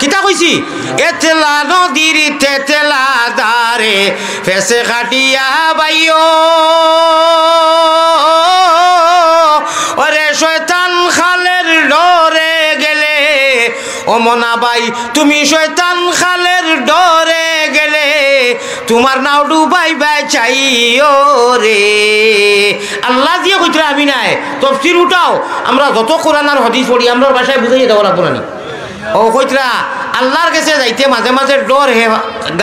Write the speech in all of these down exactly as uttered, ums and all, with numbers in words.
কিতা কইছি? এতলা নদীর তেতলা দারে, ফেসে খাটিয়া বাইও। ওরে শয়তান খালের ডরে গেলে, ও মনা ভাই, তুমি শয়তান খালের ডরে গেলে, তুমার নাও ডুবাইবায় চাইও রে। আল্লায় যে কইতরা আমি নায়, তফসির উঠাও, আমরা যত কোরআন আর হাদিস পড়ি, আমরার ভাষায় বুঝাইয়া দেওয়া লাগবো না নি? অউ কইতরা, আল্লার গেছে যাইতে মাঝে মাঝে ডর হে,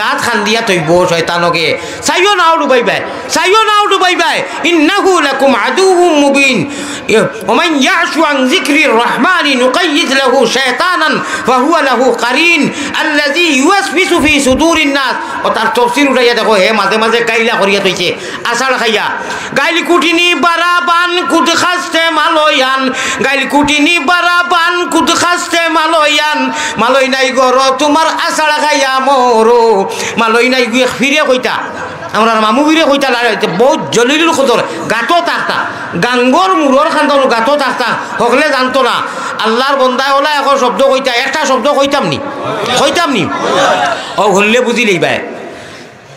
গাত খান্দিয়া থইবো শয়তানকে। চাইও নাও ডুবাইবায়, চাইও নাও ডুবাইবায়। ইন্নাহু লাকুম আদুউম মুবিন। ওমান ইয়াশু আন যিকরির রহমানি নুকাইয়িদ লাহু শাইতানান ফাহুয়া লাহু কারিন আল্লাযী ইউওয়াসউিসু ফি সুদুরিন নাস। ও তার তফসির উঠাইয়া দেখো, হে মাঝে মাঝে গাইলা করিয়া থইছে। আষাঢ় খাইয়া। গাইল কুটিনি বারা বান কুদ খাস্তে মালয়ান। গাইল কুটিনি বারা বান কুদ খাস্তে মালয়ান। মালই নাই গরো তুমার আষাঢ় খাইয়া মরো। মালই নাই গুয়ে ফিরে কইতা। আমরার মামু ফিরে কইতা লাগে, বউত জলিলুল কদর, গাতো থাকতা। গাঙ্গর মুরর খান্দন গাতো থাকতা। হকলে জানতো না। আল্লার বন্দায় অলা এখন শব্দ কইতা, একটা শব্দ কইতাম নি? কইতাম নি? অউ হুনলে বুঝিলাইবায়।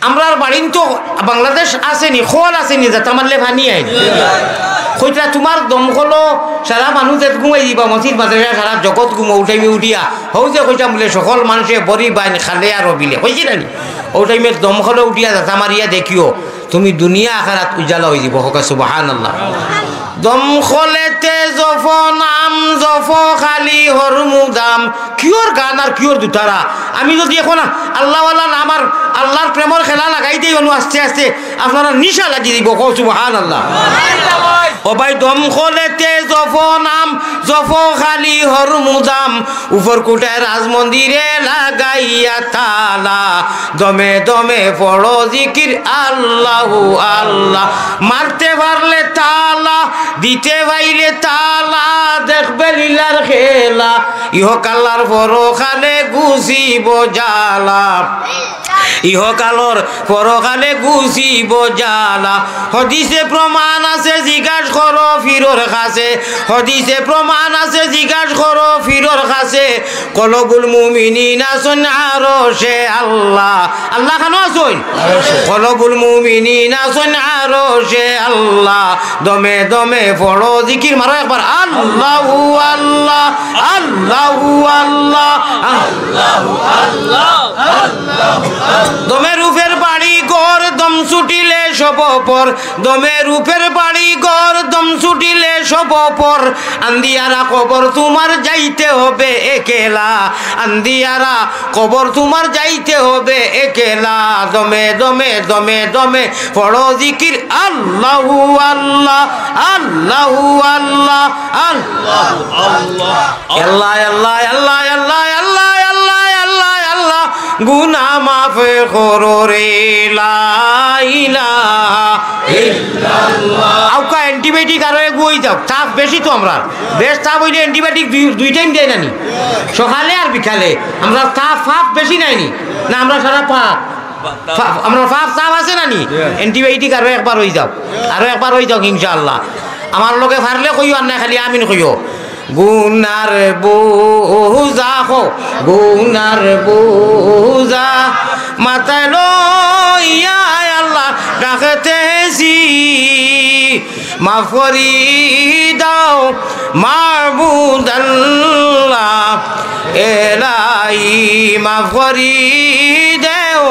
আমরার বাড়িন তো বাংলাদেশ আছে নি, খল আছে নি, যেতা মারলে পানি আইন। কইতরা তুমার দমকলো সারা মানুষ যেত ঘুমাই দিবা, মসজিদ মাদ্রাসা সারা জগত ঘুমো, অউ টাইমে উঠিয়া, হউ যে কইতাম বুলে, সকল মানষে বড়ি বাইন খালে আর বিলে, কইছি না নি? অউ টাইমে দমকলো উঠিয়া যেতা মারিয়া দেখিও, তুমি দুনিয়া আখেরাত উজালা অইযিবো। কউক্কা সুবহানাল্লাহ। দমকলেতে জফো নাম, জফো খালি হরমুদাম। কিওর গান আর কিওর দুতারা? আমি যুদি এখন আল্লাওয়ালা নাম আর আল্লার প্রেমর খেলা লাগাই দেই, অনু আস্তে আস্তে আপনারার নিশা লাগি দিবো। কও সুবহানাল্লাহ। ও ভাই, দমকলেতে জফো নাম, জফো খালি হরমুদাম, উপর কুটায় রাজমন্দিরে লাগাইয়া তালা, দমে দমে পড়ো জিকির আল্লাহু আল্লাহ। মারতে পারলে তালা, দিতে পাইলে তালা, দেখবে লীলার খেলা, ইহকাল আর পরকালে গুছিবো জ্বালা। ইহকালর পরকালে গুছিবো জ্বালা। হদিসে প্রমাণ আছে, জিগাস করো ফিরর কাছে। হদিসে প্রমাণ আছে, জিগাস করো ফিরর কাছে। কলবুল মুমিনিন আছইন আরশে আল্লাহ। আল্লাহ খানো আছইন? কলবুল মুমিনিন আছইন আরশে আল্লাহ। দমে দমে পড়ো জিকির, মারো একবার, আল্লাহু আল্লাহ, আল্লাহু আল্লাহ, আল্লাহু আল্লাহ। দমে রূপের বাড়ি ঘর, দম ছুটিলে সব পর। দমে রূপের বাড়ি ঘর, দম ছুটিলে সব পর। আন্দিয়ারা কবর তুমার যাইতে হবে একলা। আন্দিয়ারা কবর তুমার যাইতে হবে একলা। দমে দমে দমে দমে পড়ো জিকির, আল্লাহু আল্লাহ, আল্লাহু আল্লাহ, আল্লাহ। আল্লাহ, আল্লাহ, আল্লাহ, আল্লাহ, গুনা মাফ করো রে, লা ইলাহা ইল্লাল্লাহ। আউক্কা antibiotic আরো এগু অই যাউক, তাপ বেশি তো আমরার। বেশ তাপ অইলে antibiotic দুই, দুই টাইম দেয় না নি? সকালে আর বিকালে। আমরার তাপ, ফাপ বেশি নাই নি? না, আমরার সারা পাপ। ফা-, আমরার ফাপ তাপ আছে না নি? Antibiotic আরো একবার অই যাউক, আরো একবার অই যাউক ইনশাআল্লাহ। আমার লগে পারলে কইও, আর না খালি আমিন কইও। গুনার বুঝা কও, গুনার বুঝা মাথায় লইয়া আল্লাহ ডাকতেছি। মাফ করি দাও মাবুদ আল্লাহ, এলাহি মাফ করি দেও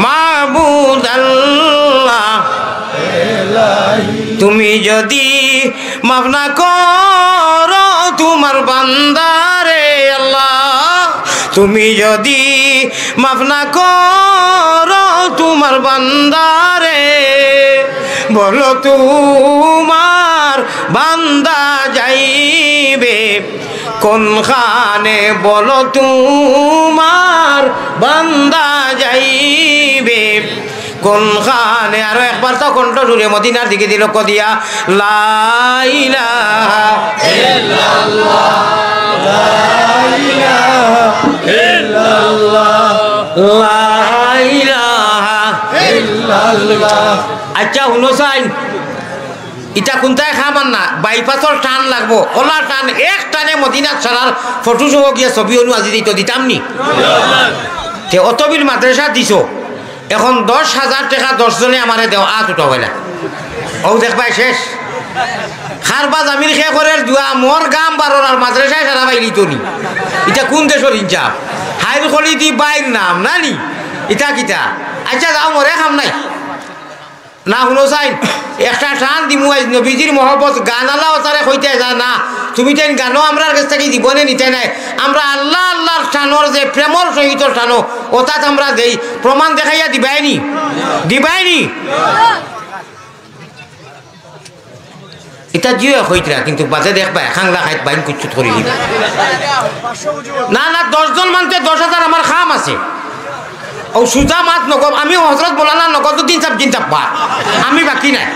মাবুদ আল্লাহ। তুমি যদি মাফ না করো তুমার বান্দারে আল্লাহ, তুমি যদি মাফ না করো তুমার বান্দারে, বলো তুমার বান্দা যাইবে কোনখানে? বলো তুমার বান্দা যাইবে কোনখানে? আরো একবার তো কণ্ঠ জুড়ে মদিনার দিকে দিল কদিয়া, লা ইলাহা ইল্লাল্লাহ, লা ইলাহা ইল্লাল্লাহ, লা ইলাহা ইল্লাল্লাহ। আচ্ছা, হুনো চাইন, ইটা কুনটায় খাম আর না, বাইপাসর টান লাগবো, ওলা টান, এক টানে মদিনাত সারার ফটো সহ গিয়া ছবি অনু আজি দিত দিতাম নি। তে অতবিল মাদ্রাসা দিছো, এখন দশ হাজার টেকা দশ জনে আমারে দেও, আত উঠাও বেলা। ও দেখবায় শেষ। খারবা জামিন খে করের দোয়া, মোর গাম বারোর আর মাদ্রাসায় সারা বাইলি তো নি। ইটা কুন দেশর ইনসাফ? হাইর খলি দি বাইর নাম, না নি? ইটা কিতা? আচ্ছা, যাও, মোরে খাম নাই। না, হুনো চাইন, একটা টান দিমু আইজ নবীজির মহব্বত, গান আলা ওতারে কইতে যা না, তুমি তাইন গানও আমরার গেছ থাকি জীবনে নিতে নাই। আমরা আল্লাহ, আল্লাহর টানর যে প্রেমর সহিত টানো, ওতাত আমরা দেই, প্রমাণ দেখাইয়া দিবায়নি, দিবায়নি। ইটা জিও কইতরা, কিন্তু বাদে দেখবায়, খাংলা খাইত বাইন কুচ্ছুত করি দিবা। না, না, দশ জন মানতে দশ হাজার আমার খাম আছে। ও সুজা মাত নকব, আমি হজরত মৌলানা নকবুদ্দিন সাহেব জিন্দাবাদ। আমি বাকি নাই।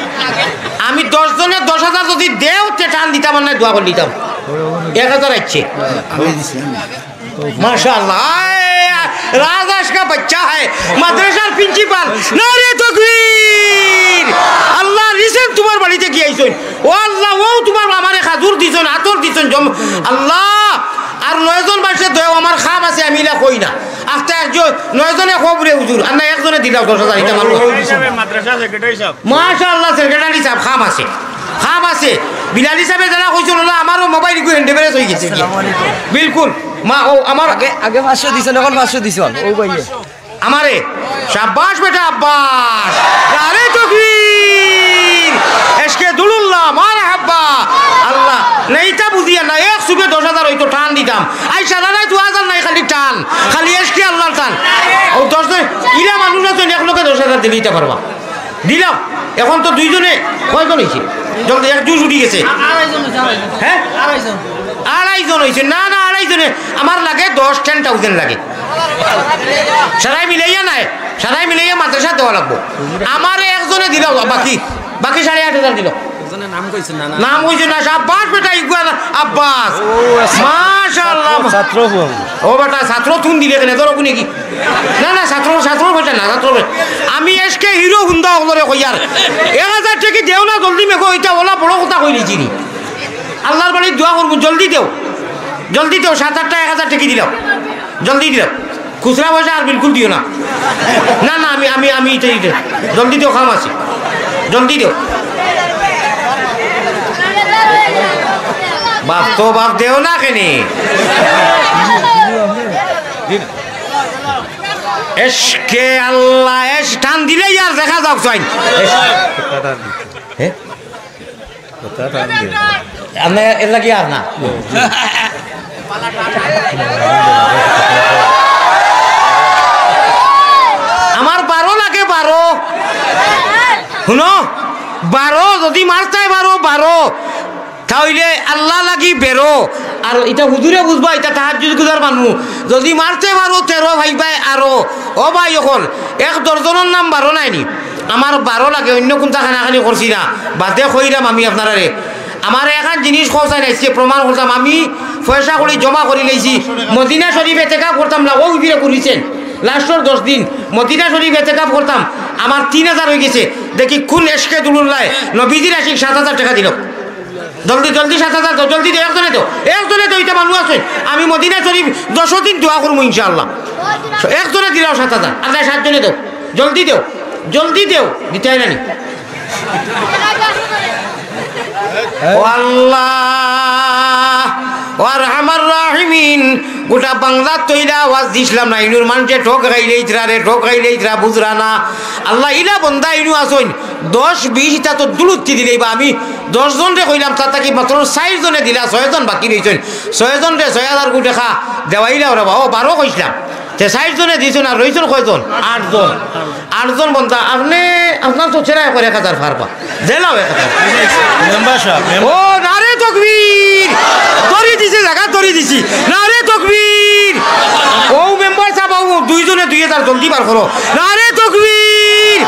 আমি দশ জনে দশ হাজার যদি দেও, তে টান দিতাম আর নাই, দোয়া করি দিতাম। এক হাজার আইছে। আমি দিছি, আমি। মাশাআল্লাহ। আয়, রাজ আশকা বাচ্চা হ্যায়। মাদ্রাসার প্রিন্সিপাল। নারে তকবীর। আল্লাহ, রিসেন্ট তুমার বাড়িত গিয়া আইছইন। ও আল্লাহ, ও তুমার আমারে খাজুর দিছইন, আতর দিছইন, জম-, আল্লাহ। আর নয়জন মানষে দেও, আমার খাম আছে, আমি ইলা কই না। আস্তে একজন, নয়জনে কও বুলে হুজুর, আর না একজনে দিলাও দশ হাজার, ইটা মানবো। মাদ্রাসা সেক্রেটারি সাহেব। মাশাআল্লাহ, সেক্রেটারি সাহেব, খাম আছে, খাম আছে। বিলালি সাহেবে যারা কইছইন, ওলা আমারও মোবাইল ইগু হ্যান্ডে ব্রেস অই গেছে। বিলকুল। মা, ও আমার আগে, আগে পাঁচশো দিছইন, এখন পাঁচশো দিছইন, ও ভাই। আমারে, সাব্বাস বেটা আব্বাস, নারে তকবীর, এশকে দুলুল্লাহ, মারহাবা, আল্লাহ, না ইটা বুঝিয়া না, এক সুবে দশ হাজার অইতো টান দিতাম, আই সারা রাইত ওয়াজ আর নাই, খালি টান, খালি এশকে আল্লাহর টান, ও দশ জন, ইলা মানুষ আছইন, এক লোকে দশ হাজার দিলে ইতা পারবা, দিলাম, এখন তো দুইজনে, কয়জন অইছে? জলদি, এক জুশ উঠি গেছে। আড়াইজন অইছে, আড়াইজন। হ্যাঁ? আড়াইজন। আড়াইজন অইছে। না, না, আড়াইজনে। আমার লাগে দশ, ten thousand লাগে। সারাই মিলাইয়া নায়। সারাই মিলাইয়া মাদ্রাসা দেওয়া লাগবো। আমারে একজনে দিল, বাকি, বাকি সাড়ে আট হাজার দিল। একজনে নাম কইছে না, না। নাম কইছে না, সাব্বাস বেটা, ইগুয়ান আব্বাস। ও, আচ্ছা। মাশাআল্লাহ। ছাত্র, ছাত্র হুয়া। ও বেটা, ছাত্র তুন দিলে কেনে? ধরো কোনে কি? না, না, ছাত্র, ছাত্র বেটা না, ছাত্র বেটা। আমি এশকে হিরো হুন্দা অকলরে কইয়ার। এক হাজার টেকি দেও না, জলদি মেকো, ইটা ওলা বড় কথা কইলিছি নি। আল্লাহর বাড়ি দোয়া করবো, জলদি দেও। জলদি দেও, সাত আটটা এক হাজার টেকি দিলাও। জলদি দিলাও। খুচরা পয়সা আর বিলকুল দিও না। না, না, আমি, আমি, আমি ইটা, ইটা। জলদি দেও, খাম আছে। জলদি দেও। বাপ তো বাপ দেও না কেনে? এশকে আল্লাহ, এশ টান দিলে ইয়ার দেখা যাক চাই। এশ। হ্যাঁ? আপনি এর লাগি আর না। আমার বারো লাগে, বারো। হুনো, বারো, যদি মারতায় বারো, বারো। তা অইলে আল্লাহ লাগি বেরো। আর ইটা হুজুরে বুঝবা, ইটা তাহাজ্জুদ গুজার মানুষ। যদি মারতে পারো তেরো, ভাইবায় আরো। ও ভাই অকল, এক দশজনর নাম বারো নায় নি? আমার বারো লাগে, অইন্য কুনতা কানাকানি করছি না। বাদে কইরাম আমি আপনারারে। আমারে এখান জিনিস কওছাইন আইজকে প্রমাণ করতাম। আমি পয়সা করি জমা করি লইছি। মদিনা শরীফ এতেকাফ করতাম না, ও উবিরে করিছেন। লাস্টর দশ দিন মদিনা শরীফ এতেকাফ করতাম। আমার তিন হাজার অই গেছে। দেখি কুন এশকে দুলুল্লায় নবীজির আশিক সাত হাজার টেকা দিল। জলদি, জলদি, সাত হাজার দেও, জলদি দেও, একজনে দেও, একজনে দেও, ইটা মানুষ আছে। আমি মদিনা শরীফ দশ দিন দোয়া করমু ইনশাআল্লাহ। একজনে দিলাও সাত হাজার, আর নাই সাতজনে দেও, জলদি দেও, জলদি দেও, দিতায় না নি। ও আল্লাহ, ও আরহামার রাহিমিন, গোটা বাংলাত তো ইলা আওয়াজ দিছলাম না, ইনুর মানষে ঠক খাইলে ইতরা রে, ঠক খাইলে ইতরা বুঝরা না। আল্লাহ, ইলা বন্দা ইনু আছইন, দশ বিশ ইতা তো দুলুত্তি দিলেই বা আমি দশ জনরে কইলাম, তার থাকি মাত্র চাইর জনে দিলা, ছয় জন বাকি রইছইন। ছয় জনরে ছয় হাজার করি টেকা দেওয়াইলা ওরা বা, ও, বারো কইছলাম। তে চাইর জনে দিছইন, আর রইছইন কয়জন? আট জন। আট জন বন্দা, আপনে, আপনার তো চেরাই করে এক হাজার পারবা। দিলাও এক হাজার। মেম্বার সাহেব, মেম্বার। ও, নারে তকবীর! ধরি দিছি, জাগা ধরি দিছি। নারে তকবীর! ও মেম্বার সাহেব, ও দুইজনে দুই হাজার জলদি বার করো। নারে তকবীর!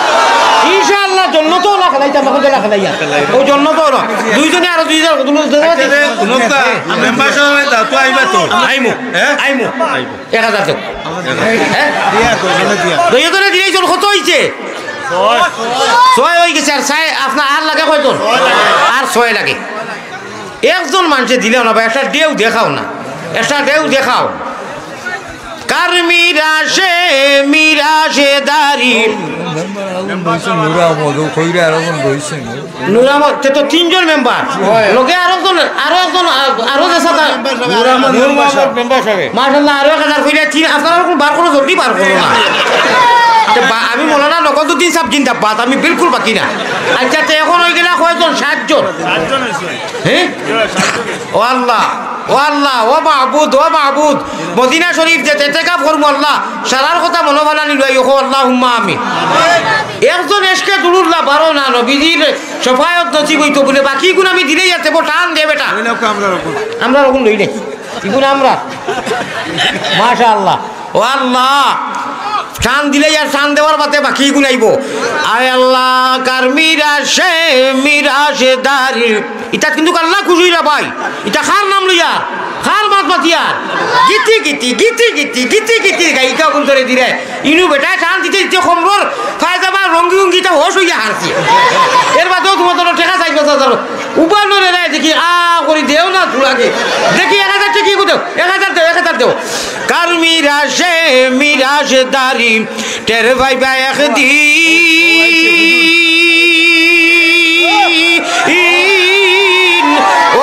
ইনশাআল্লাহ, জন্নতও না খেলাইতাম, এখন তো না খেলাইয়া। ও জন্নতও না। দুইজনে আরো দুই হাজার, দুই হাজার। আচ্ছা রে, হুনক তা, মেম্বার সাহেব, তা তো আইবা তো। আইমু, হ্যাঁ? আইমু। এক হাজার দেও। হ্যাঁ? দিয়া তো, দিয়া। দুইজনে দিলেই জন কত অইছে? ছয় অই গেছে, আর ছয় আপনার আর লাগে কয়জন? আর ছয় লাগে। একজন মানষে দিলাও না ভাই, একটা ঢেউ দেখাও না, একটা ঢেউ দেখাও। কার মিরাশে, মিরাশে দারি। মেম্বার আলম রইছে, নূর আহমদ, ও কইরা আরো জন রইছে, নূর। নূর আহমদ, তে তো তিনজন মেম্বার। লগে আরো একজন, আরো একজন, আ-, আরো যে সাদা। নূর আহমদ মেম্বার সাহেব। মাশাআল্লাহ, আরো এক হাজার কইরা তিন, আপনারা এখন বার করো, জলদি বার করো না। তে বা-, আমি মৌলানা নকলউদ্দিন সাহেব জিন্দাবাদ, আমি বিলকুল বাকি না। আচ্ছা, তে এখন অই গেলা কয়জন? সাতজন। হ্যাঁ? ও আল্লাহ, ও আল্লাহ, ও মাবুদ, ও মাবুদ, মদিনা শরীফ যে এতেকাফ করমু আল্লাহ, সারার কথা মনো ফালানি লই, ও আল্লাহুম্মা আমিন। একজন এশকে দুরুল্লাহ বারো না, নবীজির শফায়ত নসিব অইতো বুলে, বাকি গুন আমি দিলেই আছে, বো টান দে বেটা। আমরা রকম লই নাই, ইগুন আমরা। মাশাআল্লাহ। ও আল্লাহ, টান দিলে আর টান দেওয়ার বাদে বাকি ইগুন আইবো। আয় আল্লাহ, কার মিরাশে, মিরাশে দারি। ইতা কিন্তু আল্লাহ খুশি অইলা ভাই। ইতা কার নাম লইয়া, কার মাত মাতিয়া? গীতি গীতি, গীতি গীতি, গীতি গীতি গাইকা অগুন ধরে দিলে। ইনু বেটায় টান দিতে দিতে কমরর ফায়জামা রঙ্গি রঙ্গিটা হোশ অইয়া হারছে। এর বাদেও তোমার ধরো টেকা চাইবে, ধরো। উবানো রে নাই, দেখি, আ করি দেও না, তুলাকে। দেখি, এক হাজার টেকা দেও, এক হাজার দেও, এক হাজার দেও। কার মিরাশে, মিরাশে দারি, টের পাইবা একদিন।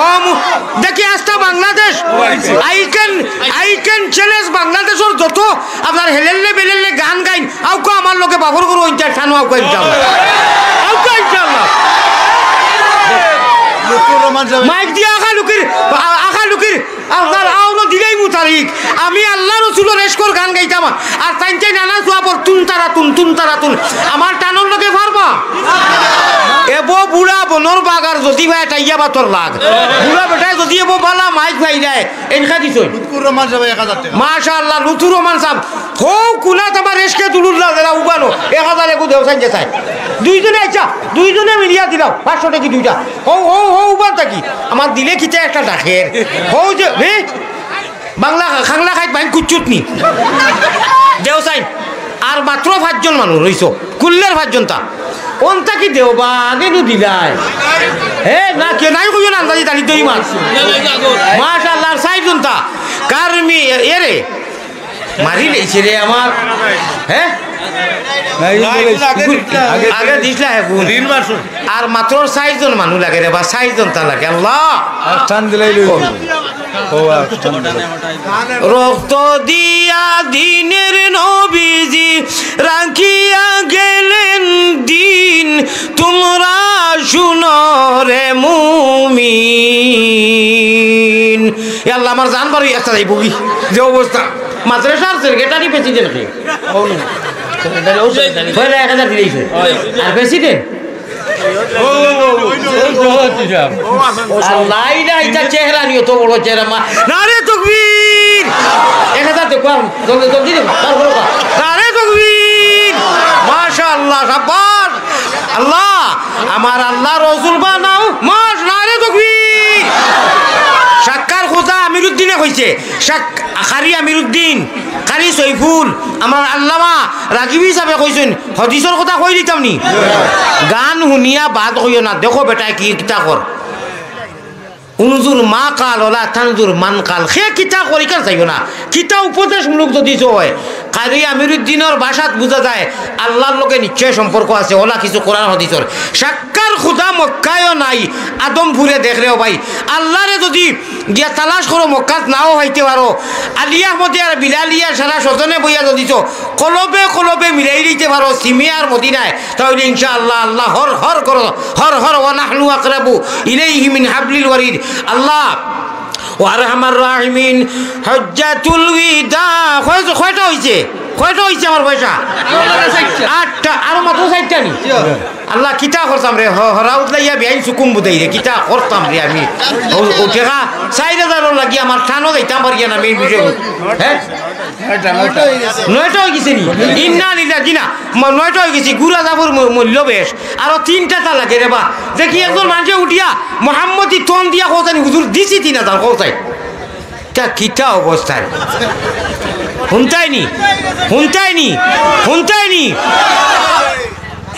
ও মু-, দেখি, আস্তা Bangladesh, I can, I can challenge বাংলাদেশর যত আপনার হেলেল্লে বেলেল্লে গান গাইন, আউকা আমার লগে বাফর করো ইনশাআল্লাহ, টানো আউকা ইনশাআল্লাহ। আউকা ইনশাআল্লাহ। লুকুর রহমান সাহেব। মাইক দিয়া আখা লুকির, আ-, আখা লুকির, আপনার আওনো দিলেই মুতারিক। আমি আল্লাহ রসুলর এশকর গান গাইতাম, আর তাইন তাইন নানা সুয়াবর তুন তারা তুন, তুন তারা তুন। আমার টানোর লগে পারবা? এবো বুড়া বনর বাগার যদি ভাই টাইয়া বাতর লাগ। বুড়া বেটায় যদি এবো বালা মাইক ভাই দেয়, এনখা দিছইন। লুকুর রহমান সাহেব এক হাজার টেকা। মাশাআল্লাহ, লুতুর রহমান সাহেব। হউ কুনাত আমার এশকে দুরুল্লাহ যারা উবানো, এক হাজার এগু দেও চাইন যে চাই। দুইজনে আইচ্ছা, দুইজনে মিলিয়া দিলাও, পাঁচশো টেকা দুইটা। হউ, হউ, হউ উবান থাকি। আমার দিলে কিতা একটা ডাকের। হউ যে, হে? বাংলা, খাংলা খাইত বাইন কুচ্চুত নি। দেও চাইন। আর মাত্র পাঁচজন মানুষ রইছো। কুল্লের পাঁচজন তা। অন্তা কি দেও বা আগে নু দিলাই? হে, না, কে নাই কইও না, আন্দাজি দাঁড়িয়ে দই মাছ। মাশাআল্লাহ, আর চাইরজন তা। কার মি-, এ রে? মারি লেইছে রে আমার। হে? না, এই না, বলে এগুলো আগে কুকুর, দিস না। আগে আগে দিস না, হে বোন। ঋণ মাসুল। আর মাত্র চাইরজন মানুষ লাগে রে বা, চাইরজন তা লাগে। আল্লাহ। আর টান দিলাই লই। ও, আর টান দিলাই। রক্ত দিয়া দিনের নবীজি রাখিয়া গেলেন দিন, তোমরা শুনো রে মুমিন। এ আল্লাহ, আমার জান বারো একটা যাইব কি? যে অবস্থা। মাদ্রাসার সেক্রেটারি প্রেসিডেন্ট কে? হয় না, এক হাজার দিলেই হয়। আর প্রেসিডেন্ট? আল্লাহ, ইটা, ইটা চেহারা নিয়ে তো বড় চেহারা মা। নারে তকবীর! এক হাজার দেখো, আর জলদি, জলদি দেখো, আর বড় কথা। নারে তকবীর! মাশাআল্লাহ, শাবাশ! আল্লাহ, আমার আল্লাহ রসুল বানাও, মাস নারে তকবীর! সাক্কার খোজা আমিরুদ্দিনে কইছে, সাক-, কারি আমিরুদ্দিন, কারি সৈফুল, আমার আল্লামা রাগিবি সাহেবে কইছইন, হদিসর কথা কই দিতাম নি? গান হুনিয়া বাদ কইও না, দেখো বেটায় কি কিতা কর। উনজুর মা কাল, ওলা তানজুর মান কাল। হে কিতা করিকার চাইও না। কিতা উপদেশমূলক যদি ইসো হয়, কারি আমিরুদ্দিনর ভাষাত বুঝা যায়, আল্লাহর লগে নিশ্চয় সম্পর্ক আছে। ওলা কিছু কোরআন হদিসর। সাক্কার খুদা মক্কায়ও নাই, আদমপুরে দেখরে ও ভাই। আল্লাহরে যদি গিয়া তালাশ করো, মক্কাত নাও হইতে পারো। আলী আহমদে আর বিলালিয়া সারা স্বজনে বইয়া যদি তো কলবে কলবে মিলাই দিতে পারো, সিমিয়ার মদিনায়, তাহলে ইনশাআল্লাহ আল্লাহ হর হর করো, হর হর ওয়া নাহনু আকরাবু ইলাইহি মিন হাবলিল ওয়ারিদ। আল্লাহ ও আরহামার রাহিমিন, হজ্জাতুল বিদা, কয়-, কয়টা হইছে? কয়টা হইছে আমার পয়সা? আটটা, আরো মাত্র চারটা নি? আল্লাহ, কিতা করতাম রে, হ-, হরা উতলাইয়া বিয়াইন সুকুম বুদাই রে, কিতা করতাম রে আমি? ও, ও টেকা চাইর হাজারও লাগি আমার টানো যাইতাম পারিয়া না, আমি এই বিষয়ে। হ্যাঁ? নয়টা হয়ে গেছে নি? ইন্না লিল্লাহ, জি না, ম-, নয়টা হয়ে গেছে, গুড়া জাফর ম-, মূল্য বেশ। আরো তিনটা তা লাগে রে বা। দেখি একজন মানুষে উঠিয়া মোহাম্মদী তন দিয়া কৌছানি, "হুজুর দিছি তিন হাজার কৌছাই।" তা কিতা অবস্থা? হুনতাই নি? হুনতাই নি? হুনতাই নি?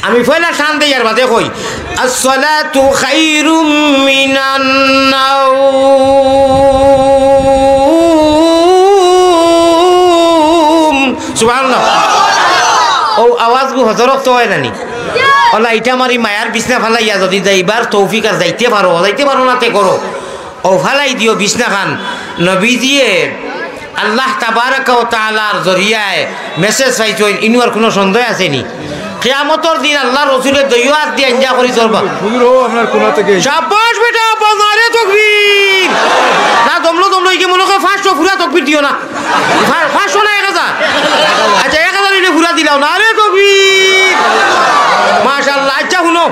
আমি পয়লা টান দেই আর বাদে কই, "আসসালাতু খায়রুম মিনান নাওম।" সুবহানাল্লাহ। অউ আওয়াজগু হজরত তো অয় না নি? অলা ইটা আমার ই মায়ার বিছনা ফালাইয়া যুদি যাইবার তৌফিক আর যাইতে পারো, যাইতে পারো না তে করো। অউ ফালাই দিও বিছনাখান। নবীজিয়ে আল্লাহ তাবারাকা ওয়া তাআলার জরিয়ায় মেসেজ পাইছইন, ইনো আর কুনু সন্দেহ আছে নি? কিয়ামতর দিন আল্লার রসুলে দুইও আত দি আঞ্জা করি ধরবা। হুজুর, অউ আপনার কোনা থাকি। শাবাশ বেটা, আব্বা, নারে তকবীর। না, দমলো, দমলো, ইগে মনো কয় পাঁচশো ফুরা তকবীর দিও না। পা-, পাঁচশো না, এক হাজার। আচ্ছা, এক হাজার অইলে ফুরা দিলাও। নারে তকবীর। মাশাআল্লাহ। আচ্ছা, হুনো।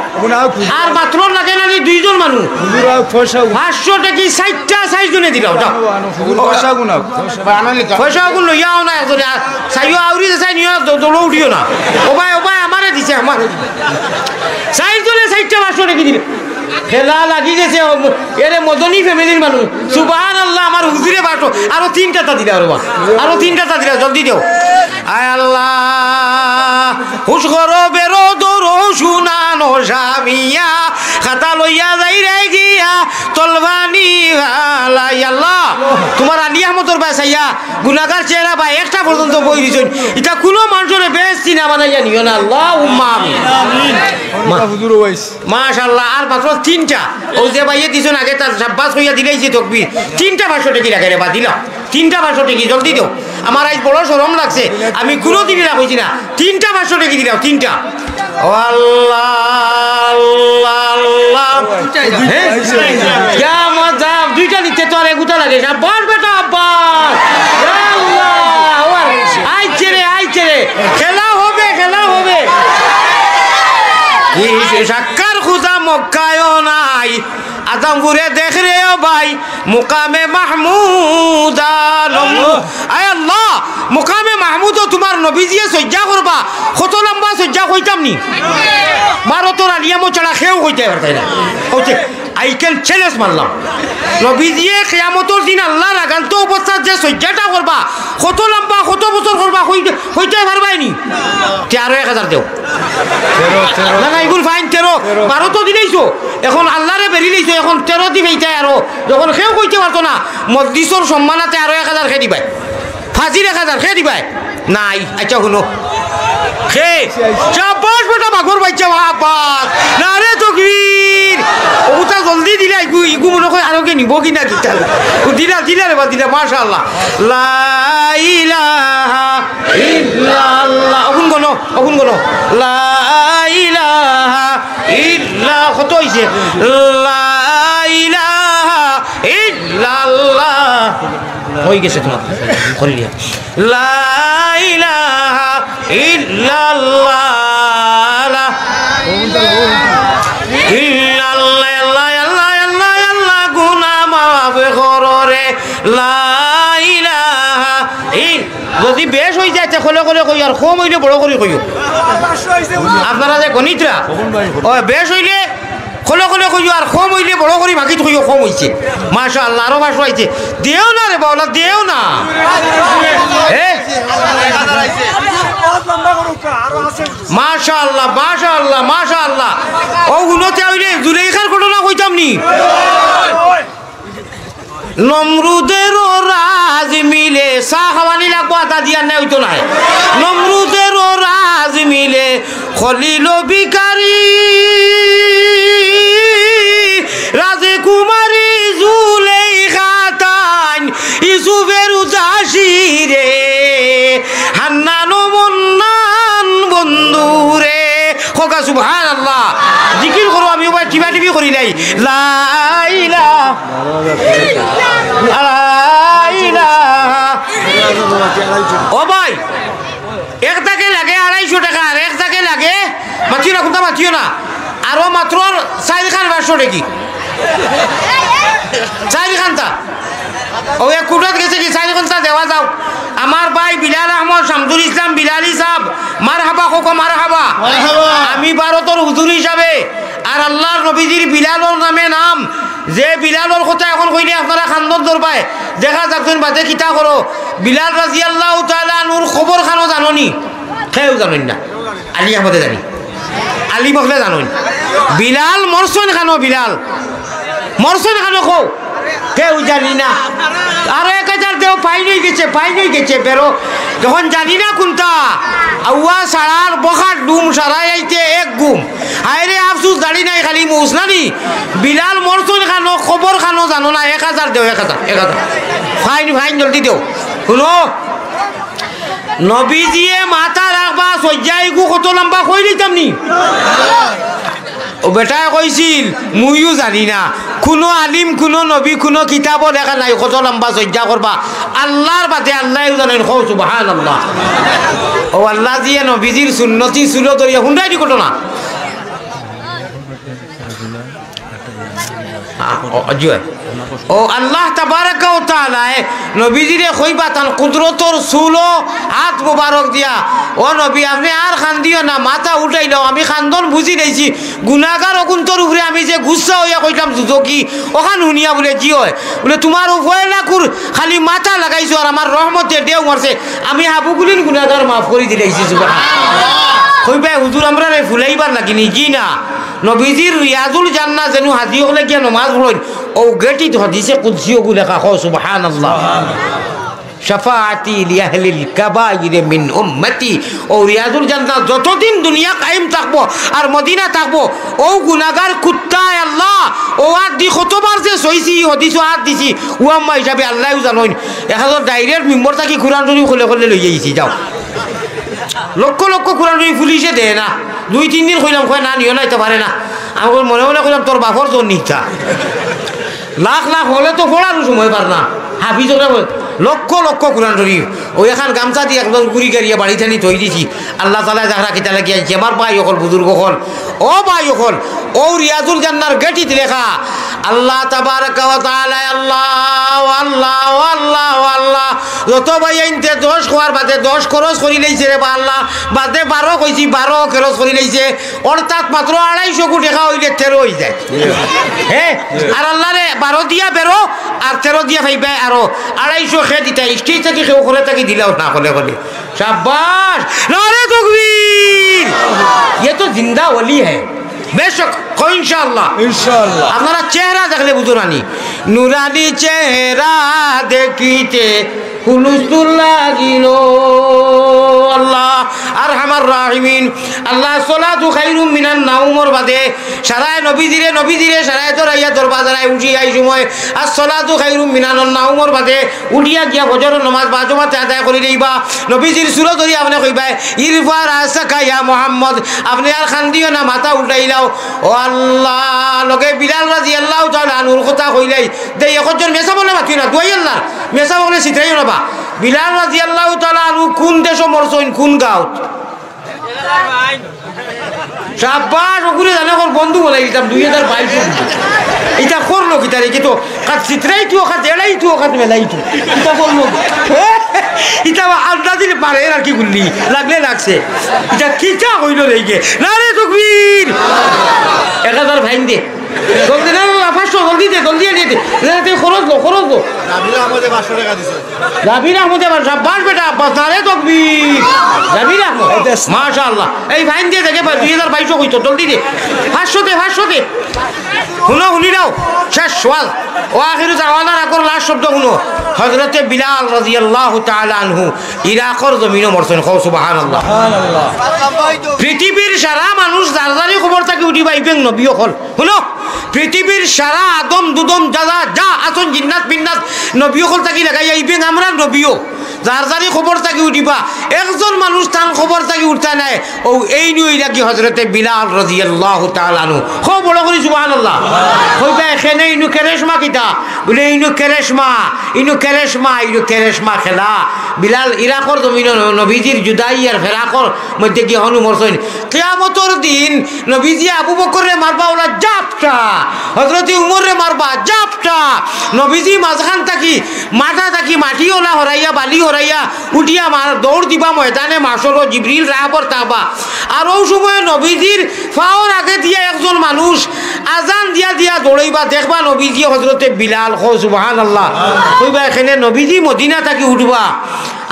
আর মাত্র লাগে না নি দুইজন মানুষ। হুজুর, আর পয়সা পাঁচশো টেকি চাইরটা, চাইরজনে দিলাও, যাও। হুজুর, পয়সা গুনা। পয়সা গুন লইয়া আও না একজনে। আর চাইও আউরি যে চাই নিও, দ-, দৌড়ো উঠিও না। ও ভাই, ও ভাই, আমারে দিছে, আমারে দিছে। চাইরজনে চাইরটা পাঁচশো টেকি দিলে। খেলা লাগি গেছে, এরে মদনী ফ্যামিলির মানুষ। সুবহানাল্লাহ, আমার হুজুরে পাঁচশো, আরো তিনটা তা দিলে আরো বা। আরো তিনটা তা দিলে, জলদি দেও। আয় আল্লাহ, হুশ করো বেরো দৌড়ো শুনানো জামিয়া, খাতা লইয়া যাই রে গিয়া, তলবানি ভালাই। আল্লাহ, তুমার আলী আহমদর বায় চাইয়া গুনাগার চেহারা বায় একটা পর্যন্ত বই দিছইন। ইতা কুনু মানষরে বেহেস্তি না বানাইয়া নিও না। আল্লাহুম্মা আমিন। মা-, হুজুর ওয়াইস। মাশাআল্লাহ, আর মাত্র তিনটা। অউ যে বাইয়ে দিছইন আগে, তার শাব্বাস কইয়া দিলাইছি তকবীর। তিনটা পাঁচশো টেকি লাগে রে বা, দিলাও। তিনটা পাঁচশো টেকি, জলদি দেও। আমার আইজ বড় শরম লাগছে, আমি কুনুদিন ইলা কইছি না। তিনটা পাঁচশো টেকি দিলাও, তিনটা। ও আল্লাহ, আল্লাহ, আল্লাহ। হে? ইয়া মজা, দুইটা নিতে তো আর এগুতা লাগে। শাবাশ বেটা, আব্বাস। ইয়া আল্লাহ, ও আর আইছে রে, আইছে রে। খেলা হবে, খেলা হবে। কি সাক্কার খুদা মক্কায়ও নাই। আদমপুরে দেখ রে ও ভাই, মুকামে মাহমুদ আলম। আয় আল্লাহ, মুকামে মাহমুদো তুমার নবীজিয়ে সইজ্জা করবা, কত লম্বা সইজ্জা কইতাম নি? ভারতর আলিয়ামো ছাড়া কেউ কইতে পারতায় না। কইতে, I can challenge মারলাম। নবীজিয়ে কিয়ামতর দিন আল্লার আগান্ত অবস্থাত যে সইজ্জাটা করবা, কত লম্বা, কত বছর করবা, কইতে, কইতে পারবায় নি? তে আরো এক হাজার দেও। তেরো, তেরো। না, না, ইগুর ফাইন তেরো। তেরো। বারো তো দিলাইছো। এখন আল্লারে বেরি লইছো, এখন তেরো দিবায় ইতায় আরো। যখন কেউ কইতে পারতো না, মজলিসর সম্মানাতে আরো এক হাজার কে দিবায়। ফাজিল এক হাজার কে দিবায়। নাই, আচ্ছা, হুনো। কে? শাবাশ বেটা, বাঘর বাইচ্চা, বাবা। নারে তকবীর। অগুতা জলদি দিলা, ইগু, ইগু মনো কয় আরো কে নিবো কি না দিতা। দিলা, দিলা রে বা, দিলা, মাশাআল্লাহ। লা ইলাহা ইল্লাল্লাহ। অখন গনো, অখন গনো। লা ইলাহা ইল্লা, কত অইছে? লা ইলাহা ইল্লাল্লাহ। অই গেছে তুমার। করি দিয়া। লা ইলাহা ইল্লাল্লাহ। লা ইল্লাল্লাহ, আল্লাহ, আল্লাহ, আল্লাহ, আল্লাহ, গুনা মাফ করো রে। লা ইলাহা ইল-, যদি বেশ অই যায়, তে খলে খলে কইও, আর কম অইলে বড় করি কইও। আপনারা যে গণিতরা, ও, বেশ অইলে খলে খলে কইও, আর কম অইলে বড় করি বাকিত কইও, কম অইছে। মাশাআল্লাহ, আরো পাঁচশো আইছে। দেও না রে বাউলা, দেও না। হে? মাশাআল্লাহ, মাশাআল্লাহ, মাশাআল্লাহ। অউ হুনো তে অইলে জুলেখার ঘটনা কইতাম নি? নমরুদেরও রাজ মিলে, চা খাওয়ানি লাগবো, আটা দিয়া নে অইতো নায়। নমরুদেরও রাজ মিলে, খলিল ভিখারি, রাজকুমারী জুলেখা তাইন, ইউসুফের উদাসী রে, হান্নান ও মন্নান বন্ধু রে। কউক্কা সুবহানাল্লাহ। জিকির করো, আমি ওবায় টিপা টিপি করি নাই। লা ইলাহা, লা ইলাহা। ও ভাই, এক দাগে লাগে আড়াইশো টেকা, আর এক দাগে লাগে, মাতিও না, কুনতা মাতিও না, আরো মাত্র চাইরখান পাঁচশো টেকি। চাইরখানতা। অউ এক কুটত গেছে কি, চাইরখানতা দেওয়া যাও। আমার ভাই বিলাল আহমদ শামসুল ইসলাম বিলালি সাব, মারহাবা কউক্কা, মারহাবা। মারহাবা। আমি ভারতর হুজুর হিসাবে আর আল্লার নবীজির বিলালর নামে নাম, যে বিলালর কথা এখন কইলে আপনারা কান্দন ধরবায়, দেখা যাক তুমি বাদে কিতা করো। বিলাল রাদিয়াল্লাহু তাআলা আনহুর কবরখানো জানো নি? কেউ জানইন না, আলী আহমদে জানি। আলিম অকলে জানইন। বিলাল মরছইন কানো, বিলাল মরছইন কানো কও? কেউ জানি না। আরো এক হাজার দেও, ফাইন অই গেছে, ফাইন অই গেছে, বেরো। যখন জানি না কুনটা, আউয়া সারার বখার ডুম সারাই আইতে এক গুম। হায়রে আফসুস, দাড়ি নাই, খালি মুছ নানি। বিলাল মরছইন কানো, খবর কানো জানো না, এক হাজার দেও, এক হাজার, এক হাজার। ফাইন, ফাইন, জলদি দেও। হুনো, নবীজিয়ে মাথা রাখবা সইজ্জা, ইগু কত লম্বা কই দিতাম নি? ও বেটায় কইছিল, মুইও জানি না। কুনু আলিম, কুনু নবী, কুনু কিতাবো লেখা নাই কত লম্বা সইজ্জা করবা। আল্লার বাদে আল্লায়উ জানইন, কও সুবহানাল্লাহ। ও আল্লায় জিয়ে নবীজির সুন্নতি চুলো ধরিয়া, হুনরায়নি ঘটনা? আ, ও, জি অয়। ও আল্লাহ তাবারাকা ওয়া তাআলায় নবীজিরে কইবা তান কুদরতর চুলো আত মুবারক দিয়া, "ও নবী, আপনে আর কান্দিও না, মাথা উঠাইলাও, আমি কান্দন বুঝিলাইছি, গুনাগার অগুন্তর উপরে আমি যে গুসা অইয়া কইতাম দুজখি, অখান হুনিয়া বুলে জি অয়, বুলে তুমার উপরে না কুর খালি মাথা লাগাইছো আর আমার রহমতে ঢেউ মারছে, আমি হাবুগুলিন গুনাগার মাফ করি দিলাইছি।" সুবহানাল্লাহ। কইবায়, "হুজুর, আমরারে ফুলাইবার লাগি নি?" জি না। নবীজির রিয়াজুল জান্নাহ যেনু হাজি অকলে গিয়া নমাজ পড়ইন, অউ গেটিত হাদিসে কুদসি অগু লেখা, কও সুবহানাল্লাহ। শাফাআতি লিআহলিল কাবাইরি মিন উম্মতি। অউ রিয়াজুল জান্নাহ যতদিন দুনিয়া কায়েম থাকবো আর মদিনা থাকবো, অউ গুনাগার কুত্তায় আল্লাহ, অউ আত দি কতবার যে সইছি, হাদিসো আত দিছি, অউ আম্মা হিসাবে আল্লায়উ জানইন। এখানো direct মিম্বর থাকি কুরআন শরীফ খুলে খুলে লইয়া গেছি, যাও। লক্ষ লক্ষ কুরআন শরীফ পুলিশে দেয় না। দুই তিন দিন কইলাম, কয়, "না, নিও না, ইতা পারে না।" আমি কই, মনে মনে কইলাম, "তোর বাপর জোর নিতা।" লাখ লাখ অকলে তো পড়ারও সময় পার না। হাফিজ অকলে কয়, লক্ষ লক্ষ কুরআন শরীফ। অউ এখান গামছা দি একজন গুড়ি গাড়িয়া বাড়িত আনি থই দিছি। আল্লাহ তাআলায় যারা কিতা লাগি আনছে, আমার ভাই অকল, বুজুর্গ অকল, ও ভাই অকল, অউ রিয়াজুল জান্নার গেটিত লেখা, আল্লাহ তাবারাকা ওয়া তাআলায় আল্লাহ, আল্লাহ, আল্লাহ, আল্লাহ। যত ভাইয়াইন্তে দশ কওয়ার বাদে দশ খরচ করিলাইছে রে বা আল্লাহ, বাদে বারো কইছি, বারো খরচ করিলাইছে। অর্থাৎ মাত্র আড়াইশো কোটি টেকা অইলে তেরো অইযায়। হে? আর আল্লারে বারো দিয়া বেরো, আর তেরো দিয়া পাইবায় আরো। আড়াইশো কে দিতা, stage থাকি কেউ করে থাকি দিলাও না, করে করে। শাবাশ! নারে তাকবীর! ইয়ে তো জিন্দা ওলি হ্যায়। বেশক, কও ইনশাআল্লাহ। ইনশাআল্লাহ। আপনারা চেহারা দেখলে বুঝো নানি। নুরানি চেহারা দেখিতে হুলুস্থুল লাগিল। আল্লাহ, আরহামার রাহিমিন। আল্লাহ, সলাতু খাইরুম মিনান নাউমর বাদে সারায় নবীজিরে, নবীজিরে সারায় দরাইয়া দরবাজারায় উঠি আই সময়, আর সলাতু খাইরুম মিনান নাউমর বাদে উঠিয়া গিয়া ফজরর নমাজ বা জমাতে আদায় করি লইবা। নবীজির চুলো ধরি আপনে কইবায়, "ইরফা রাসাকা ইয়া মুহাম্মদ", আপনে আর কান্দিও না, মাথা উল্টাইলাও। ও আল্লাহ, লগে বিলাল রাদিয়াল্লাহু তাআলা আনহুর কথা কইলাই। দেই, একজন মেসাব অকলে মাতিও না, দুয়াই আল্লাহ, মেসাব অকলে ছিতরাইও না বা। বিলাল রাদিয়াল্লাহু তাআলা আনহু কুন দেশো মরছইন, কুন গাঁওত? শাবাশ, অগুরে জানে কর বন্ধু বলাই দিতাম, দুই হাজার বাইশ। ইতা করলো কিতা রে, কি তো, কাত ছিতরাই তো, কাত এড়াই তো, কাত মেলাই তো। ইতা করলো। ইতা আন্দাজি পারে, এরা কি গুল্লি? লাগলে লাগছে। ইতা কিতা কইলো রে গে? নারে তাকবীর! এক হাজার ফাইন দে। জলদি, না, না, না, পাঁচশো, জলদি দে, জলদি আনিয়া দে। না, তুই খরচ লো, খরচ লো। জামিল আহমদে পাঁচশো টেকা দিছে। জামিল আহমদে আবার সাব্বাস বেটা আব্বাস, নারে তাকবীর। জামিল আহমদ। এই দেশ। মাশাআল্লাহ। এই ফাইন দিয়া দেখে ভাই, দুই হাজার বাইশশো কইতো, জলদি দে। পাঁচশো দে, পাঁচশো দে। হুনো, হুনি নাও। শেষ ওয়াজ। ওয়া আখিরু দাওয়ানা, রাখর লাস্ট শব্দ হুনো। হযরতে বিলাল রাদিয়াল্লাহু তাআলা আনহু ইরাকর জমিনো মরছইন। কও সুবহানাল্লাহ। সুবহানাল্লাহ। পৃথিবীর সারা মানুষ যার যারই কবর থাকি উঠিবা, ইবেন নবী অকল। হুনো, পৃথিবীর সারা আদম দুদম যা যা যা আছইন, জিন্নাত মিন্নাত, নবী অকল থাকি লাগাইয়া ইবেন আমরার নবীও। যার যারই কবর থাকি উঠিবা, একজন মানুষ তান কবর থাকি উঠতা নায়। অউ এইনু অইলা কি হযরতে বিলাল রাদিয়াল্লাহু তাআলা আনহু। কও বড় করি সুবহানাল্লাহ। কইবা এখানে ইনু কেরেশমা কিতা? বুলে ইনু কেরেশমা, ইনু কেরেশমা, ইনু কেরেশমা খেলা। বিলাল ইরাকর জমিনো নবীজির জুদাই আর ফেরাকর মধ্যে গিয়া হনু মরছইন। কিয়ামতর দিন নবীজি আবু বকররে মারবা অলা জাপটা, হযরতে উমররে মারবা জাপটা। নবীজি মাঝখান থাকি, মাথা থাকি মাটি অলা হরাইয়া, বালি হরাইয়া, উঠিয়া মার দৌড় দিবা ময়দানে মাশরো, জিবরিল রাহাবর থাকবা। আর অউ সময় নবীজির পাওর আগে দিয়া একজন মানুষ আজান দিয়া দিয়া দৌড়াইবা, দেখবা নবীজি হযরতে বিলাল। কও সুবহানাল্লাহ। কইবা এখানে নবীজি মদিনা থাকি উঠবা।